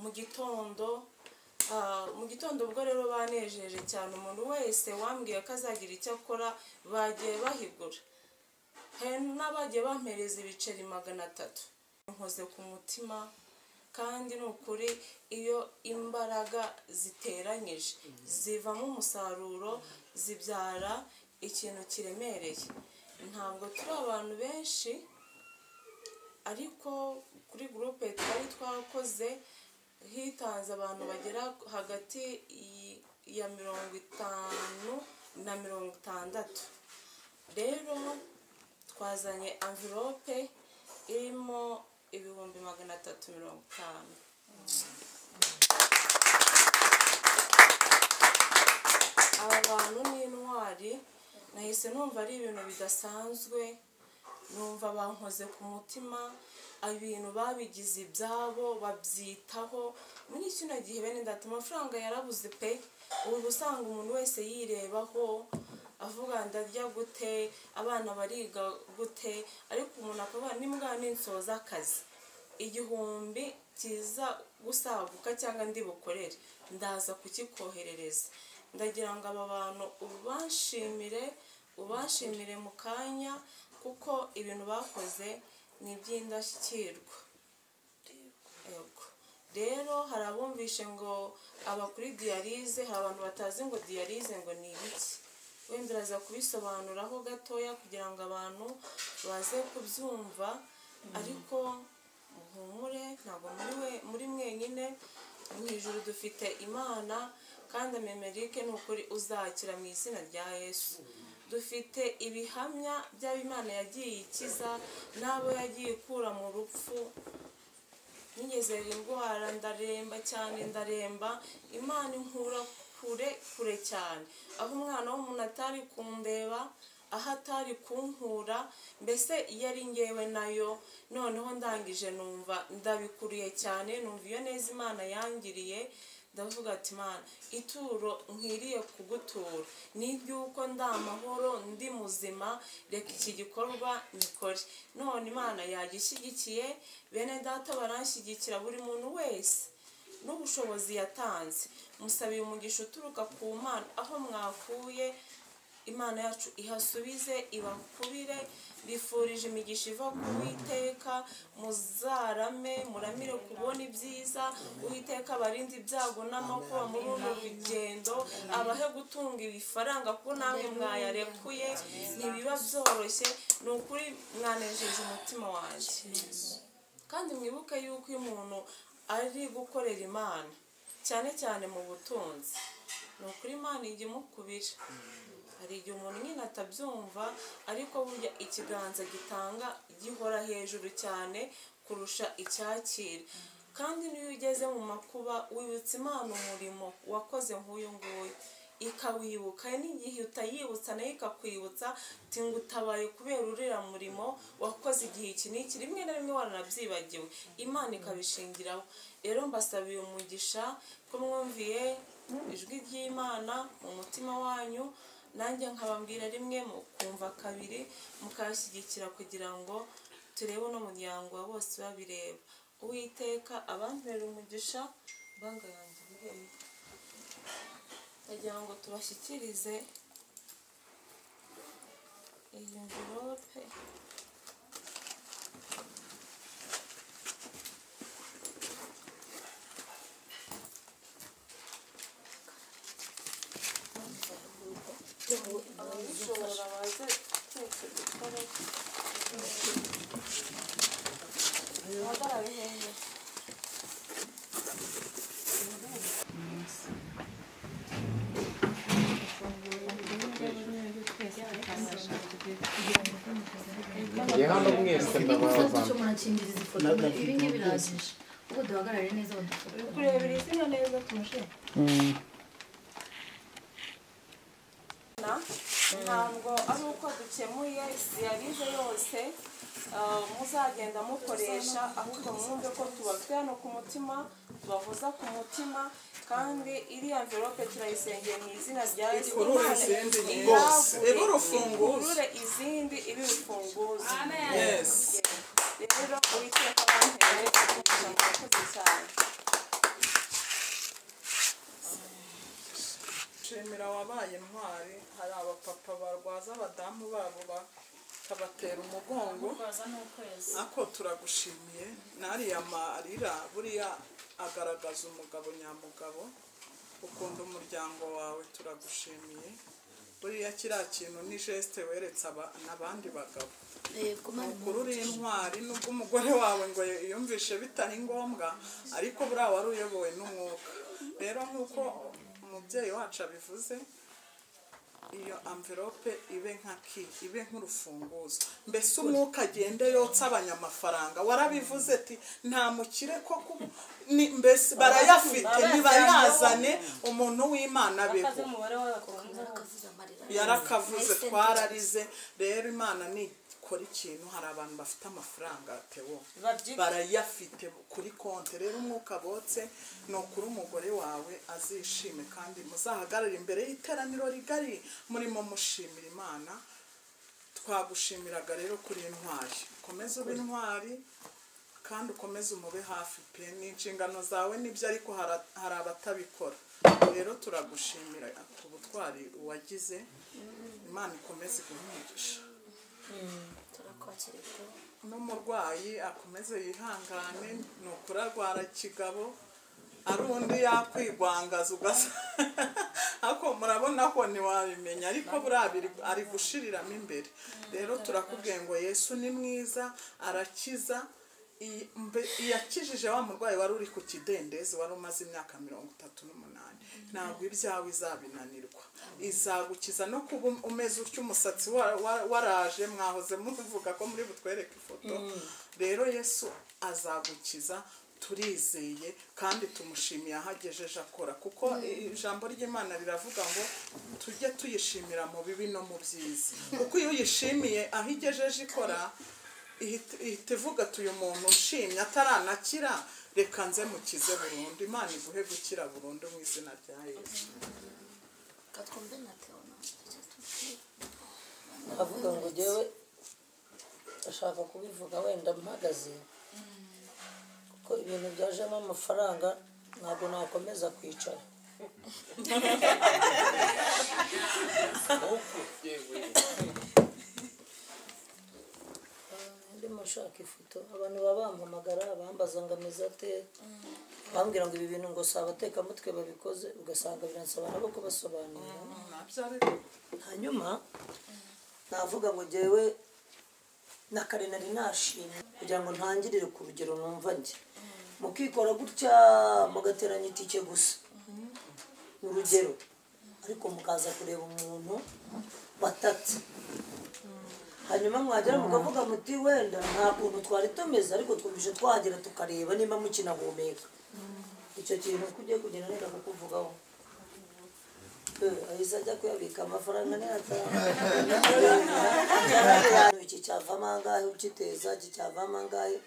mu gitondo. Mu gitondo ubwo rero banejeje cyane, umuntu wese wambwiye ko azagira icyo akora bagiye bahigura, hari n'abagiye bampereza ibiceri 300. Nkoze ku mutima, kandi ni ukuri iyo imbaraga ziteranyije zivamo umusaruro, zibyara ikintu kiremereye. Ntabwo turi abantu benshi, ariko kuri groupe twari twakoze hitanze abantu bagera hagati ya 50 na 60. Rero twazanye envelope irimo 350,000. Aba bantu ni intwari, nahise numva ari ibintu bidasanzwe, numva bankoze ku mutima, ibintu babigize ibyabo babyitaho. Muri kino gihe bene data amafaranga yarabuze pe, ubu usanga umuntu wese yirebaho avuga ndarya gute, abana bariga gute, ariko umuntu akavuga nimbwa ninsoza akazi 1000 kiza gusaguka cyangwa ndi bukorere ndaza kukikoherereza. Ndagira ngo aba bantu ubashimire mu kanya, kuko ibintu bakoze ni iby'indashyikirwa. Yego rero hari abumvishe ngo aba kuri dialyse, hari abantu batazi ngo dialyse ngo ni ibiki, wenda uraza kubisobanuraho gatoya kugira ngo abantu baze kubyumva. Ariko muhumure, ntabwo muri mwenyine, mu ijuru dufite Imana, kandi Memerike ni ukuri uzakira mu izina rya Yesu. Dufite ibihamya by'Imana yagiye ikiza n'abo yagiye ikura mu rupfu. Nigeze indwara ndaremba cyane, ndaremba, Imana inkura kure kure cyane, aho umwana w'umuntu atari kundeba, aho atari kunkura, mbese yari ngewe nayo. Noneho ndangije numva ndabikuriye cyane, numva iyo neza Imana yangiriye, ndavuga ati Imana ituro nkwiriye kugutura ni iry'uko ndi amahoro, ndi muzima, reka iki gikorwa nikore. None Imana yagishyigikiye, bene data baranshyigikira, buri muntu wese n'ubushobozi yatanze. Musabiye umugisha uturuka ku Mana, aho mwakuye Imana yacu ihasubize ibakubire. Bifurije imigisha iva ku Uwiteka, muzarame muramire kubona ibyiza. Uwiteka abarinde ibyago n'amakuba muri runo rugendo, abahe gutunga ibifaranga kuko namwe mwayarekuye, ntibiba byoroshye. Ni ukuri mwanejeje umutima wanjye. Kandi mwibuke yuko iyo umuntu ari gukorera Imana cyane cyane mu butunzi, ni ukuri Imana ijya imukubira. Hari igihe umuntu nyine atabyumva, ariko burya ikiganza gitanga gihora hejuru cyane kurusha icyakira. Kandi niyo ugeze mu makuba wibutsa Imana umurimo wakoze nk'uyu nguyu, ikawibuka, n'igihe utayibutsa nayo ikakwibutsa ati ngutabaye kubera uriya murimo wakoze igihe iki n'iki, rimwe na rimwe waranabyibagiwe, Imana ikabishingiraho. Rero mbasabiye umugisha ko mwumviye ijwi ry'Imana mu mutima wanyu, nanjye nkababwira rimwe mukumva kabiri, mukashyigikira kugira ngo turebe uno muryango wa bose babireba. Uwiteka abampera umugisha, banga yanjye ibihembo. Ndagira ngo tubashyikirize iyi mvirope. Ababishobora baze twese dukore. Uhagarare hehe? Hano mwese ndabaza. Ibi ngibi birahagije. Ubwo duhagarare neza badufotora. Kurebera izina neza tumushe. Ntabwo ari uko dukemuye diyalize yose muzagenda mukoresha, ahubwo mwumve ko tubafite hano ku mutima, tubahoza ku mutima, kandi iriya envelope turayisengeye mu izina rya Yesu. Ikurure izindi ibe urufunguzo. Rero Uwiteka abampere umugisha, murakoze cyane. Turagushimira wabaye intwari. Hari abapapa barwaza abadamu babo bakabatera umugongo, ako turagushimiye. Nariya marira buriya agaragaza umugabo nyamugabo, ukunda umuryango wawe, turagushimiye. Buriya kiriya kintu ni geste weretse n'abandi bagabo. Ukuri uri intwari, nubwo umugore wawe ngo yumvishe bitari ngombwa, ariko buriya wari uyobowe n'umwuka. Rero nk'uko umubyeyi wacu abivuze, iyo envelope ibe nka ki, ibe nk'urufunguzo, mbese umwuka agende yotsa abanyamafaranga. Warabivuze ati nta mukire koko, ni mbese barayafite ntibayazane, umuntu w'Imana abeho. Yarakavuze, twararize. Rero Imana nikora ikintu, hari abantu bafite amafaranga Theo barayafite kuri konte. Rero umwuka botse ni ukuri umugore wawe azishime, kandi muzahagarare imbere y'iteraniro rigari murimo mushimira Imana. Twagushimiraga rero kuri intwari, ukomeze ube intwari kandi ukomeze umube hafi pe, ni inshingano zawe nibyo, ariko hari abatabikora. Rero turagushimira ku butwari wagize, Imana ikomeze iguhe. N'umurwayi akomeze yihangane, ni ukuri arwara kigabo, ari undi yakwigwangaza ugasa ariko murabona ko ntiwabimenya, ariko buriya ari gushiriramo imbere. Rero turakubwiye ngo Yesu ni mwiza, arakiza. Iyakijije wa murwayi wari uri ku kidendezi wari umaze imyaka 38, ntabwo ibyawe izabinanirwa, izagukiza. No kuba umeze utyo, umusatsi waraje, mwahoze muvuga ko muri butwereke ifoto. Rero Yesu azagukiza, turizeye kandi tumushimiye aho agejeje akora, kuko ijambo ry'Imana riravuga ngo tujye tuyishimira mu bibi no mu byiza, kuko iyo uyishimiye aho igejeje ikora, ihita ivuga ati uyu muntu ushimye ataranakira, reka nze mukize burundu. Imana iguhe gukira burundu mu izina rya Yesu. Avuga ngo jyewe ashaka kubivuga wenda mpagaze, kuko ibintu byajemo amafaranga ntabwo nakomeza kwicara. Ndimo nshaka ifoto, abantu babampamagara bambaza ngo ameze ate, bambwira ngo ibi bintu ngo si abatekamutwe babikoze, ugasanga biransaba nabo kubasobanurira. Hanyuma navuga ngo jyewe na kare nari nashimye kugira ngo ntangirire ku rugero numva njye, mukikora gutya mugateranya itike gusa ni urugero, ariko mukaza kureba umuntu watatse. Hanyuma mwagera mukavuga muti wenda nta kuntu twari tumeze, ariko twumvise twahagera tukareba niba mukinahumeka. Icyo kintu kugiye kugenda nenda kukuvugaho. Ahise ajya kuyabika amafaranga iki cyavamo angahe, ukiteza iki cyavamo angahe,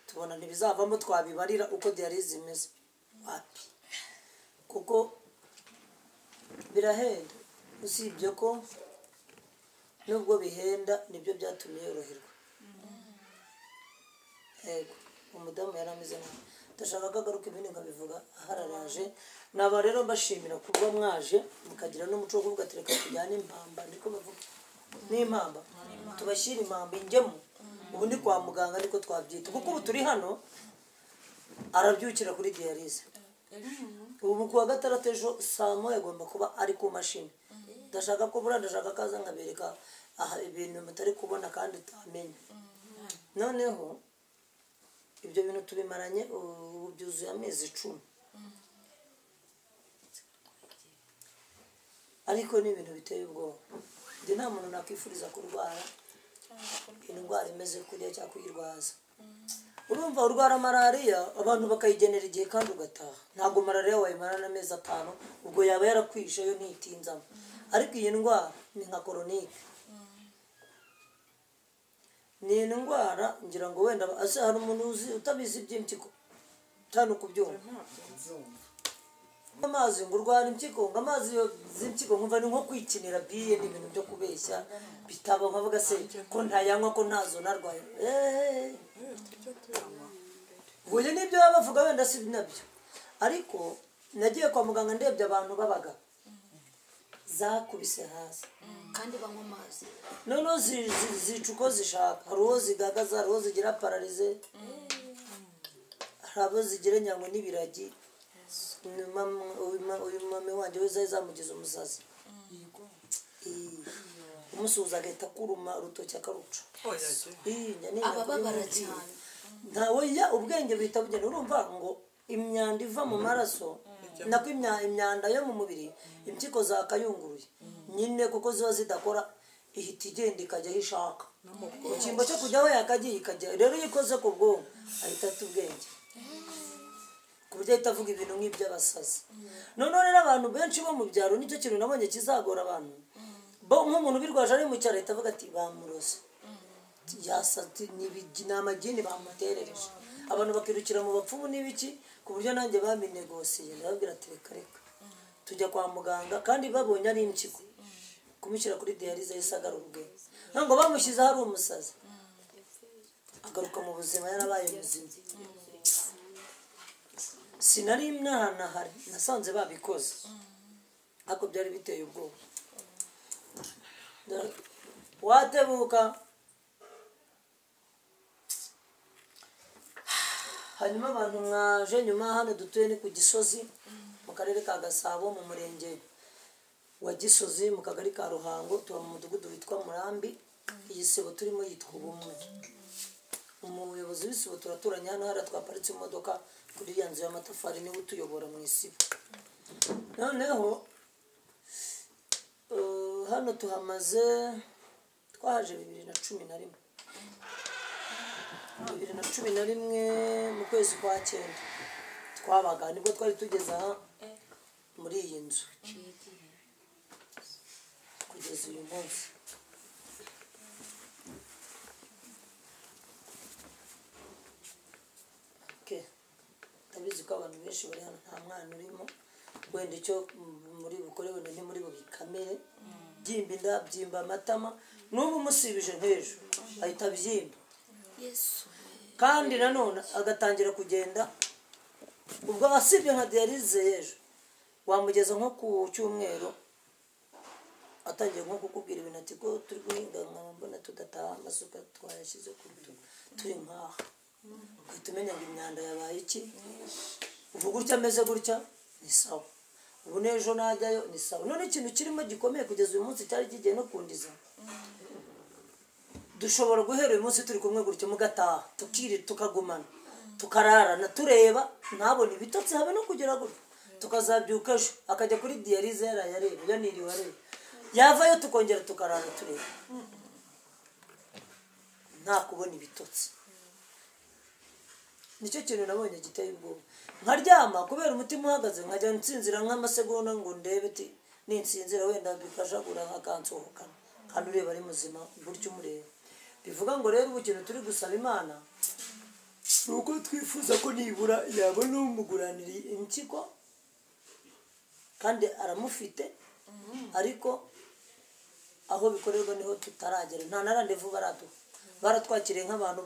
tubona ntibizavamo twabibarira uko dialyse imeze wapi, kuko birahenda. Usibye ko nubwo bihenda nibyo byatumye yoroherwa. Yego, umudamu yarameze nabi, ndashaka ko agaruka ibindi nkabivuga ahararaje. Naba rero mbashimira kuba mwaje mukagira n'umuco wo kuvuga ati reka tujyane impamba, niko bavuga n'impamba, tubashyira impamba ingemu. Ubu ni kwa muganga niko twabyita, kuko ubu turi hano arabyukira kuri dialyse. Ubu kuwa gatandatu ejo saa moya agomba kuba ari ku mashini. Ndashaka ko buriya ndashaka kaza nkabereka aha ibintu mutari kubona kandi utamenya. Noneho ibyo bintu tubimaranye ubu byuzuye amezi 10, ariko ni ibintu biteye ubwoba. Njye nta muntu nakwifuriza kurwara indwara imeze kuriya cyangwa kuyirwaza. Urumva urwara malariya abantu bakayigenera igihe kandi ugataha. Ntabwo malariya wayimara n'amezi 5, ubwo yaba yarakwishe yo ntitinzamo. Ariko iyi ndwara ni nka koronike, ni indwara ngira ngo wenda hari umuntu uzi utabizi iby'impyiko cyane kubyumva. Amazi ngo urwara impyiko, ngo amazi z'impyiko nkumva ni nko kwikinira biye, ni ibintu byo kubeshya bitaba. Nkavuga se ko ntayanywa ko ntazo narwaye. Ubuye nibyo bavuga wenda si nabyo, ariko nagiye kwa muganga ndebye abantu babaga Zakubise hasi kandi banywa amazi. Noneho zica uko zishaka. Hari uwo zigagaza, hari uwo zigira pararize, hari abo zigira nyango n'ibiragi. Uyu mama wanjye we zari zamugize umusazi. Umusuhuza agahita akuruma urutoki akaruca. Abababara cyane. Ntawe ya ubwenge bihita bugenda. Urumva ngo imyanda iva mu maraso, nako imyanda yo mu mubiri, impyiko zakayunguruye nyine kuko ziba zidakora, ihita igenda ikajya aho ishaka. Mu cyimbo cyo kujya aho yakagiye ikajya. Rero iyo ikoze ku bwonko ahita ata ubwenge, ku buryo ahita avuga ibintu nk'iby'abasazi. Noneho rero abantu benshi bo mu byaro, nicyo kintu nabonye kizagora abantu. Bo nk'umuntu ubirwaje ari mu cyaro ahita avuga ati bamuroze, ni amagini bamuterereje. Abantu bakirukira mu bapfumu n'ibiki, ku buryo nanjye baminegosiye ndababwira ati reka reka tujya kwa muganga. Kandi babonye ari impyiko, kumushyira kuri dialyse yahise agarura ubwenge. Ntabwo bamushyize hari umusazi, agaruka mu buzima yarabaye muzima. Sinari mwanahari nasanze babikoze, ariko byari biteye ubwoba. Watebuka. Hanyuma abantu mwaje nyuma, hano dutuye ni ku Gisozi, mu karere ka Gasabo, mu murenge wa Gisozi, mu kagari ka Ruhango. Tuba mu mudugudu witwa Murambi. Iyi sibo turimo yitwa Ubumwe. Umuyobozi w'isibo turaturanye hano, hariya twaparitse imodoka kuri ya nzu y'amatafari, niwe utuyobora mu isibo. Noneho hano tuhamaze, twahaje 2011. 2011 mu kwezi kwa 9 twabaga, nibwo twari tugeze aha muri iyi nzu kugeza uyu munsi. Okay. Ndabizi ko abantu benshi bari hano nta mwana urimo, wenda icyo muri bukore wenda ni muri bubikamere. Byimba inda, byimba amatama, n'ubu umusibije nk'ejo ahita abyimba. Kandi nanone agatangira kugenda. Ubwo asibye nka dialyse y'ejo, wamugeza nko ku cyumweru atangiye nko kukubwira ibintu ati ko turi guhinga nkaba mbona tudataha, amasuka twayashyize ku rutugu turi nkaha. Ugahita umenya ngo imyanda yabaye iki. Ubu gutya ameze gutya ni sawa, ubu n'ejo najyayo ni sawa. None ikintu kirimo gikomeye kugeza uyu munsi cyari kigiye no kundiza, dushobora guhera uyu munsi turi kumwe gutya mugataha, tukiri tukagumana, tukararana tureba, ntabone ibitotsi habe no kugera gutya, tukazabyuka ejo akajya kuri dialyse yarayareba, yaniriwe areba, yavayo tukongera tukarara tureba, nta kubona ibitotsi. Nicyo kintu nabonye giteye ubwoba. Nkaryama kubera umutima uhagaze, nkajya nsinzira nk'amasegonda ngo ndebe ati ninsinzira wenda bikajagura nkakansohokana, kandi ureba ari muzima gutyo umureba. Bivuga ngo rero ubu ikintu turi gusaba Imana ni uko twifuza ko nibura yabona umuguranira impyiko, kandi aramufite, ariko aho bikorerwa niho tutaragera. Nta na randevu baraduha. Baratwakiriye nk'abantu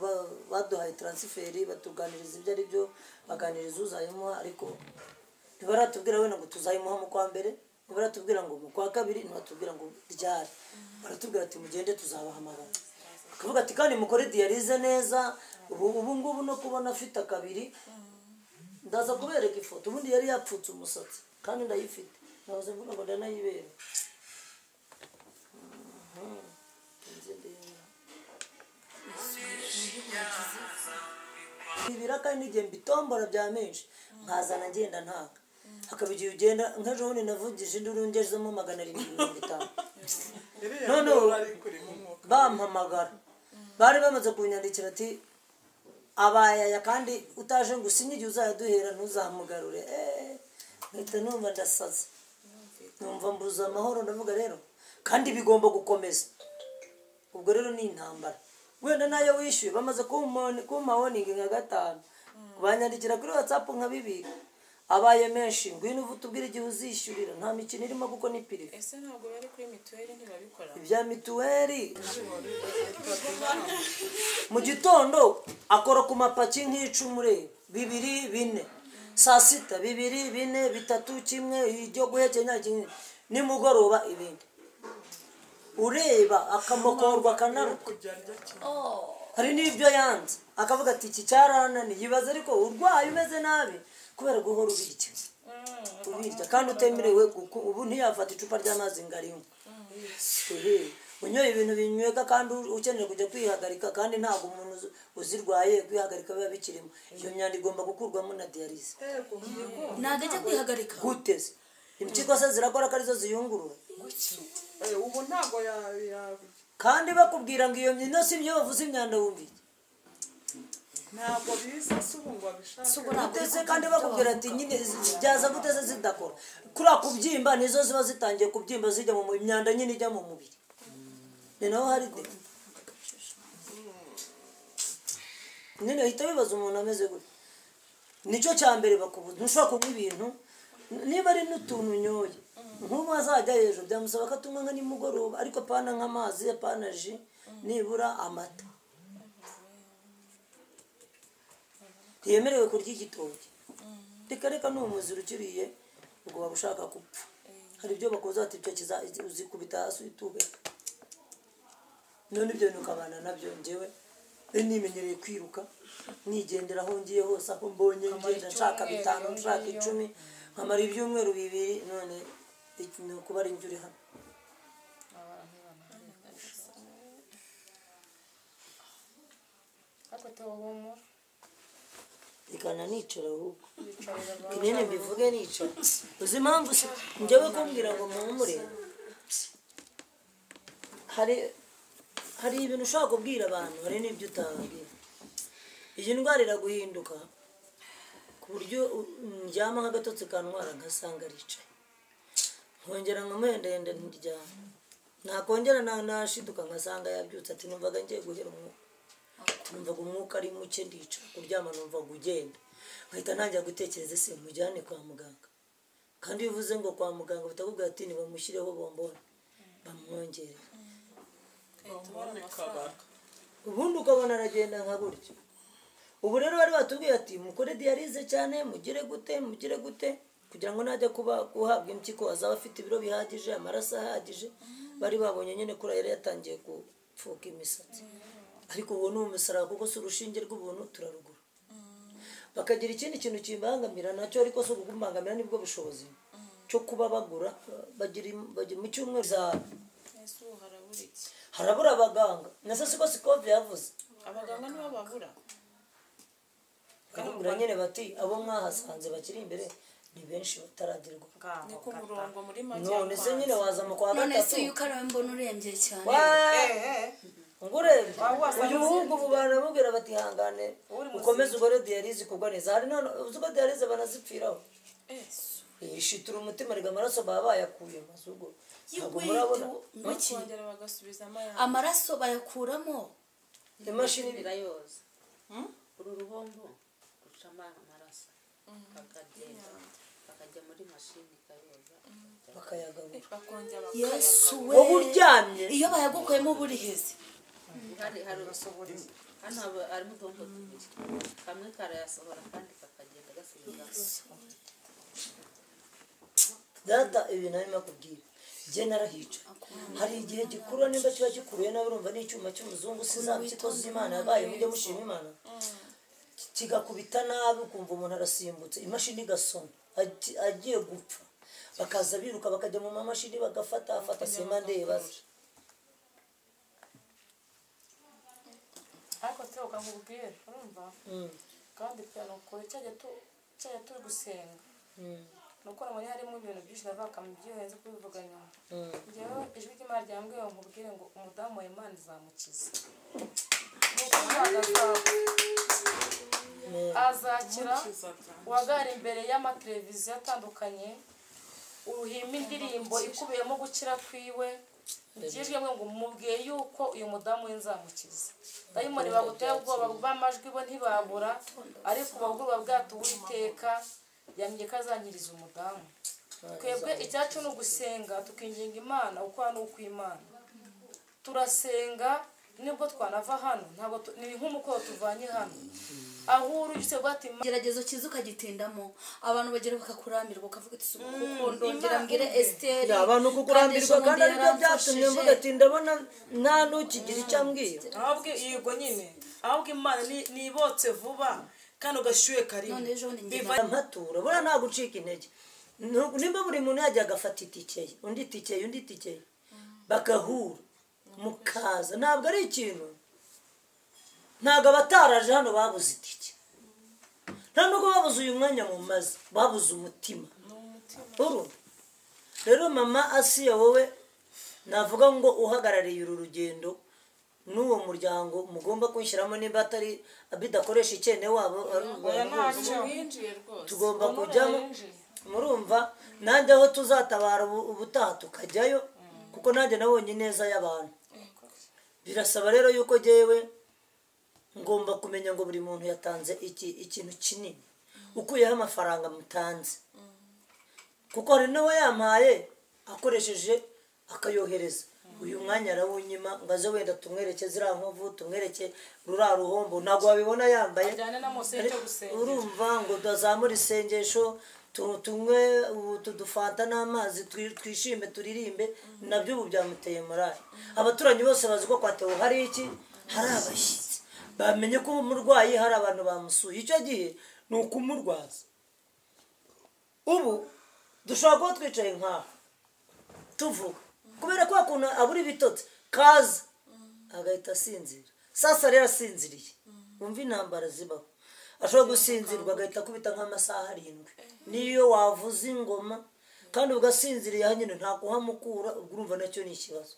baduhaye transferi, batuganiriza ibyo ari byo, baganiriza uzayimuha, ariko ntibaratubwira wenda ngo tuzayimuha mu kwa mbere, ntibaratubwira ngo mu kwa kabiri, ntibatubwira ngo ryari. Baratubwira ati mugende tuzabahamagara. Bakavuga ati kandi mukore dialyse neza. Ubu ngubu no kubona afite akabiri, ndaza kubereka ifoto. Ubundi yari yapfutse umusatsi kandi ndayifite, nahoze mvuga ngo ndanayibera. Ibiraka n'igihe mbitombora bya menshi nkazana ngenda ntaka, hakaba igihe ugenda nk'ejo bundi navugije induru ngezemo 750. Noneho bampamagara, bari bamaze kunyandikira ati abayaya kandi utaje ngo usinye igihe uzayaduhera ntuzamugarure. Mpita numva ndasaze, numva mbuze amahoro. Ndavuga rero kandi bigomba gukomeza. Ubwo rero ni intambara. Wenda nayo wishyuye bamaze kumpa warning nka 5, banyandikira kuri WhatsApp nka 2, abaye menshi ngwino utubwire igihe uzishyurira. Nta mikino irimo kuko ni pirive. Ese ntabwo bari kuri mituweli ntibabikora? Ibya mituweli mu gitondo akora ku mapaki nk'icumi ureba 2 4, Saa sita 2 4 3 1 ibyo guhekenya kimwe nimugoroba ibindi. Ureba akamokorwa kanaruka. Hari n'ibyo yanze akavuga ati iki cyaranani yibaza ariko urwaye umeze nabi kubera guhora ubirya. Ubirya kandi utemerewe ubu ntiyafata icupa ry'amazi ngarinywe. Unyoye ibintu binyweka kandi ukeneye kujya kwihagarika kandi ntabwo umuntu uzirwaye kwihagarika biba bikirimo. Iyo myanda igomba gukurwamo na dialyse. Ntabwo ajya kwihagarika. Guteze. Impyiko se zirakora ko arizo ziyungurura. Ubu ntabwo ya kandi bakubwira ngo iyo myino si ibyo bavuze imyanda wumviye. Ntabwo biza subu ngo abishake. Guteze kandi bakubwira ati nyine byaza guteze zidakora. Kuri kubyimba nizo ziba zitangiye kubyimba zijya mu imyanda nyine ijya mu mubiri. Ni naho hari de. Nyine ahita bibaza umuntu ameze gute. Nicyo cya mbere bakubuza. Ntushobora kunywa ibintu niba ari n'utuntu unyoye. Nk'ubu azajya ejo byamusaba ko atunywa nka nimugoroba ariko pana nk'amazi pana ji nibura amata. Ntiyemerewe kurya igitoki. Reka reka ni umuziro ukiriye ubwo waba ushaka gupfa. Hari ibyo bakoze ati icyo kiza uzikubita hasi utube. None ibyo bintu ukabana nabyo njyewe nimenyereye kwiruka nigendera aho ngiye hose aho mbonye ngenda nshaka 5 nshaka 10 nkamara ibyumweru 2 none kuba ari njye uri hano. Reka nicara ahubwo kinene mbivuge nicara. Uzi impamvu njyewe kumbwira ngo muhumure hari ibintu ushobora kubwira abantu hari n'ibyo utababwira. Iyi ndwara iraguhinduka ku buryo ndyama nk'agatotsi kantwara ngasanga aricaye. Nkongera nkamuhendahenda ntiryama. Nakongera nashiduka ngasanga yabyutse ati numvaga ngiye guhera umwuka. Numvaga umwuka ari muke ndicara kuryama numvaga ugenda. Nkahita ntangira gutekereza ese mujyane kwa muganga. Kandi iyo uvuze ngo kwa muganga batakubwira ati nibamushyireho bombone bamwongerere. Ubundi ukabona aragenda nka gutyo. Ubu rero bari batubwiye ati mukore dialyse cyane mugire gute mugire gute kugira ngo najya kuba guhabwa impyiko azaba afite ibiro bihagije amaraso ahagije. Bari babonye nyine kuri yari yatangiye gupfuka imisatsi. Ariko ubu ni umusaraba kuko si urushinge rw'ubuntu turarugura. Bakagira ikindi kintu kimbangamira nacyo ariko si ukubangamira nibwo bushobozi cyo kuba bagura bagira mu cyumweru za harabura abaganga. Nase siko Sikove yavuze. Abaganga nibo babura. Barabura nyine bati abo mwahasanze bakiri imbere ni benshi bataradirwa. Ni ku murongo muri make. None se nyine waza mu kwa gatatu. None se yuko ari mbona urembye cyane. Ngurebye uyu muhungu ubu baramubwira bati hangane ukomeze ugore dialyse kugwa neza. Hari none uzi ko dialyse banazipfiraho. Ishitura umutima rega amaraso baba bayakuye mazugo. Ntabwo murabona bakongera bagasubizamo amaraso bayakuramo. Imashini birayoza. Uru ruhombo rucama amaraso bakagenda bakajya muri mashini kayoza bakayagabura bakongera. Yesu we wowe uryamye iyo bayagukuyemo buri heze. Hari hano harimo utuhombo tubiri kamwe karayasohora kandi kakagenda gasubiza. Data ibi narimo kubwira njye narahica. Hari igihe gikura nimba kiba gikuruye nawe urumva n'icyuma cy'umuzungu sizampyiko z'Imana yabaye mujye mushima Imana kigakubita nabi ukumva umuntu arasimbutse imashini igasona agiye gupfa. Bakaza biruka bakajya mu mamashini bagafata afata sima ndebaza. Ariko te ukakubwira urumva kandi pe nuko cyajya turi gusenga nuko muri harimo ibintu byinshi navaka mu byihenze kubivuga nyuma. Njyewe ijwi ry'Imana ryambwiye ngo nkubwire ngo umudamu wa Imana izamukiza. Nuko azakira wagara imbere y'amateleviziyo atandukanye uruhimba indirimbo ikubiyemo gukira kwiwe. Byijwe ngo mubwiye yuko uyu mudamu we nzamukiza. Dayimoni baguteye ubwoba bw'amajwi bo ntibabura ariko bagurwa bwato Uwiteka yamye kazanyiriza umudamu. Twebwe icyacu ni ugusenga tukinginga Imana uko ari uko Imana. Turasenga Nibwo twanava hano ntabwo ni nk'umukoro tuvanye hano aho uri ugise bati geragezo kiza ukagitindamo abantu bagera bakakurambirwa ukavuga uti kuko ndongera mbwire Esther abantu kukurambirwa kandi aribyo byatumye mvuga ati ndabona nta n'ukigira icyo ambwira ahubwo yego nyine ahubwo Imana nibotse vuba kandi ugashyuye karimo biva mpatura bura nta gucika intege nimba buri muntu yajya agafata itike ye undi itike ye undi itike ye bagahura mukaza ntabwo ari ikintu ntabwo abataraje hano babuze itike nta nubwo babuze uyu mwanya mu mazi babuze umutima rero mama Asiya wowe navuga ngo uhagarariye uru rugendo n'uwo muryango mugomba kunshyiramo nimba atari bidakoresha icyene wabo tugomba kujyamo murumva nanjye aho tuzatabara ubutaha tukajyayo kuko nanjye nabonye neza y'abantu birasaba rero yuko jyewe ngomba kumenya ngo buri muntu yatanze ikintu kinini ukuyeho amafaranga mutanze kuko hari n'uwo yampaye akoresheje akayohereza uyu mwanya arawunyima ngo aze wenda tumwereke ziriya nkovu tumwereke ruriya ruhombo ntabwo wabibona yambaye urumva ngo tuzamure isengesho tunywe tudufanta n'amazi twishime turirimbe nabyo ubu byamuteye morale abaturanyi bose bazi ko kwa Theo hari iki hari abashyitsi bamenye ko umurwayi hari abantu bamusuye icyo gihe ni ukumurwaza ubu dushobora kuba twicaye nkaho tuvuga kubera ko ukuntu abura ibitotsi kaza agahita asinzira sasa rero asinziriye wumva intambara zibaho ashobora gusinzirwa agahita akubita nk'amasaha 7 niyo wavuza ingoma kandi ugasinziriye nyine nta kuhamukura ubwo urumva nacyo ni ikibazo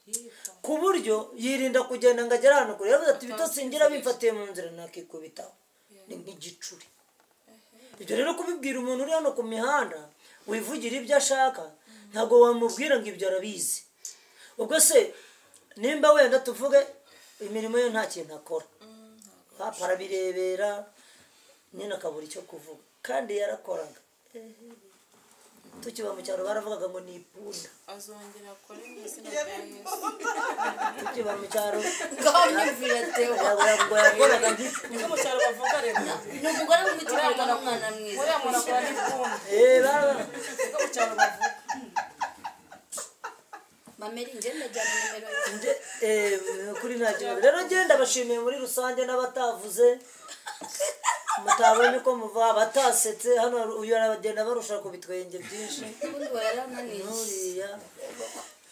ku buryo yirinda kugenda ngo agere ahantu kure yavuze ati ibitotsi ngira bimfatiye mu nzira nakikubitaho ni nk'igicuri ibyo rero kubibwira umuntu uri hano ku mihanda wivugira ibyo ashaka ntabwo wamubwira ngo ibyo arabizi ubwo se nimba wenda tuvuge imirimo ye nta kintu akora papa arabirebera nyine akabura icyo kuvuga kandi yarakoraga tukiba mu cyaro baravugaga ngo ni ipunda azongera akore mu izina rya Yesu tukiba mu cyaro ngo yakoraga niko mu cyaro bavuga rero ni umugore w'umutima n'umwana mwiza uriya muntu akora n'ipunda niko mu cyaro bavuga Mameri ngenda jyana nimero kuri nta kibazo rero ngenda bashimiye muri rusange n'abatavuze mutabonye uko muva abatasetse hano uyu arabagenda barusha ku bitwenge byinshi nuriya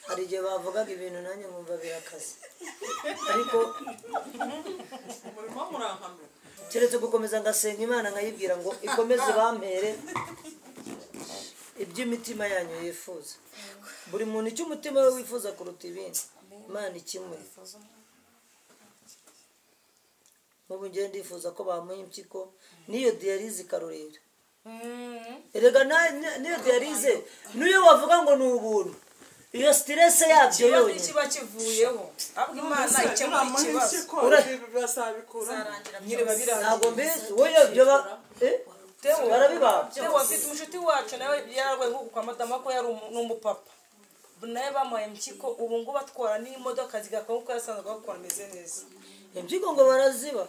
hari igihe bavugaga ibintu nanjye nkumva birakaze ariko keretse gukomeza ngasenga Imana nkayibwira ngo ikomeze bampere iby'imitima yanyu yifuza buri muntu icyo umutima we wifuza kuruta ibindi Imana ikimuhe n'ubu ngiye ndifuza ko bamuha impyiko n'iyo diyarize ikarurira erega n'iyo diyarize n'iyo wavuga ngo ni ubuntu iyo sitirese yabyo yonyine kiba kivuyeho ahubwo Imana ikemura ikibazo ntabwo mbizi wowe ibyo barabibaga Theo afite umushuti wacu nawe yararwaye nko kwa madama ko yari n'umupapa nawe bamuhaye impyiko ubu ngubu atwara n'imodoka zigakora nk'uko yasanzwe akora ameze neza impyiko ngo baraziba.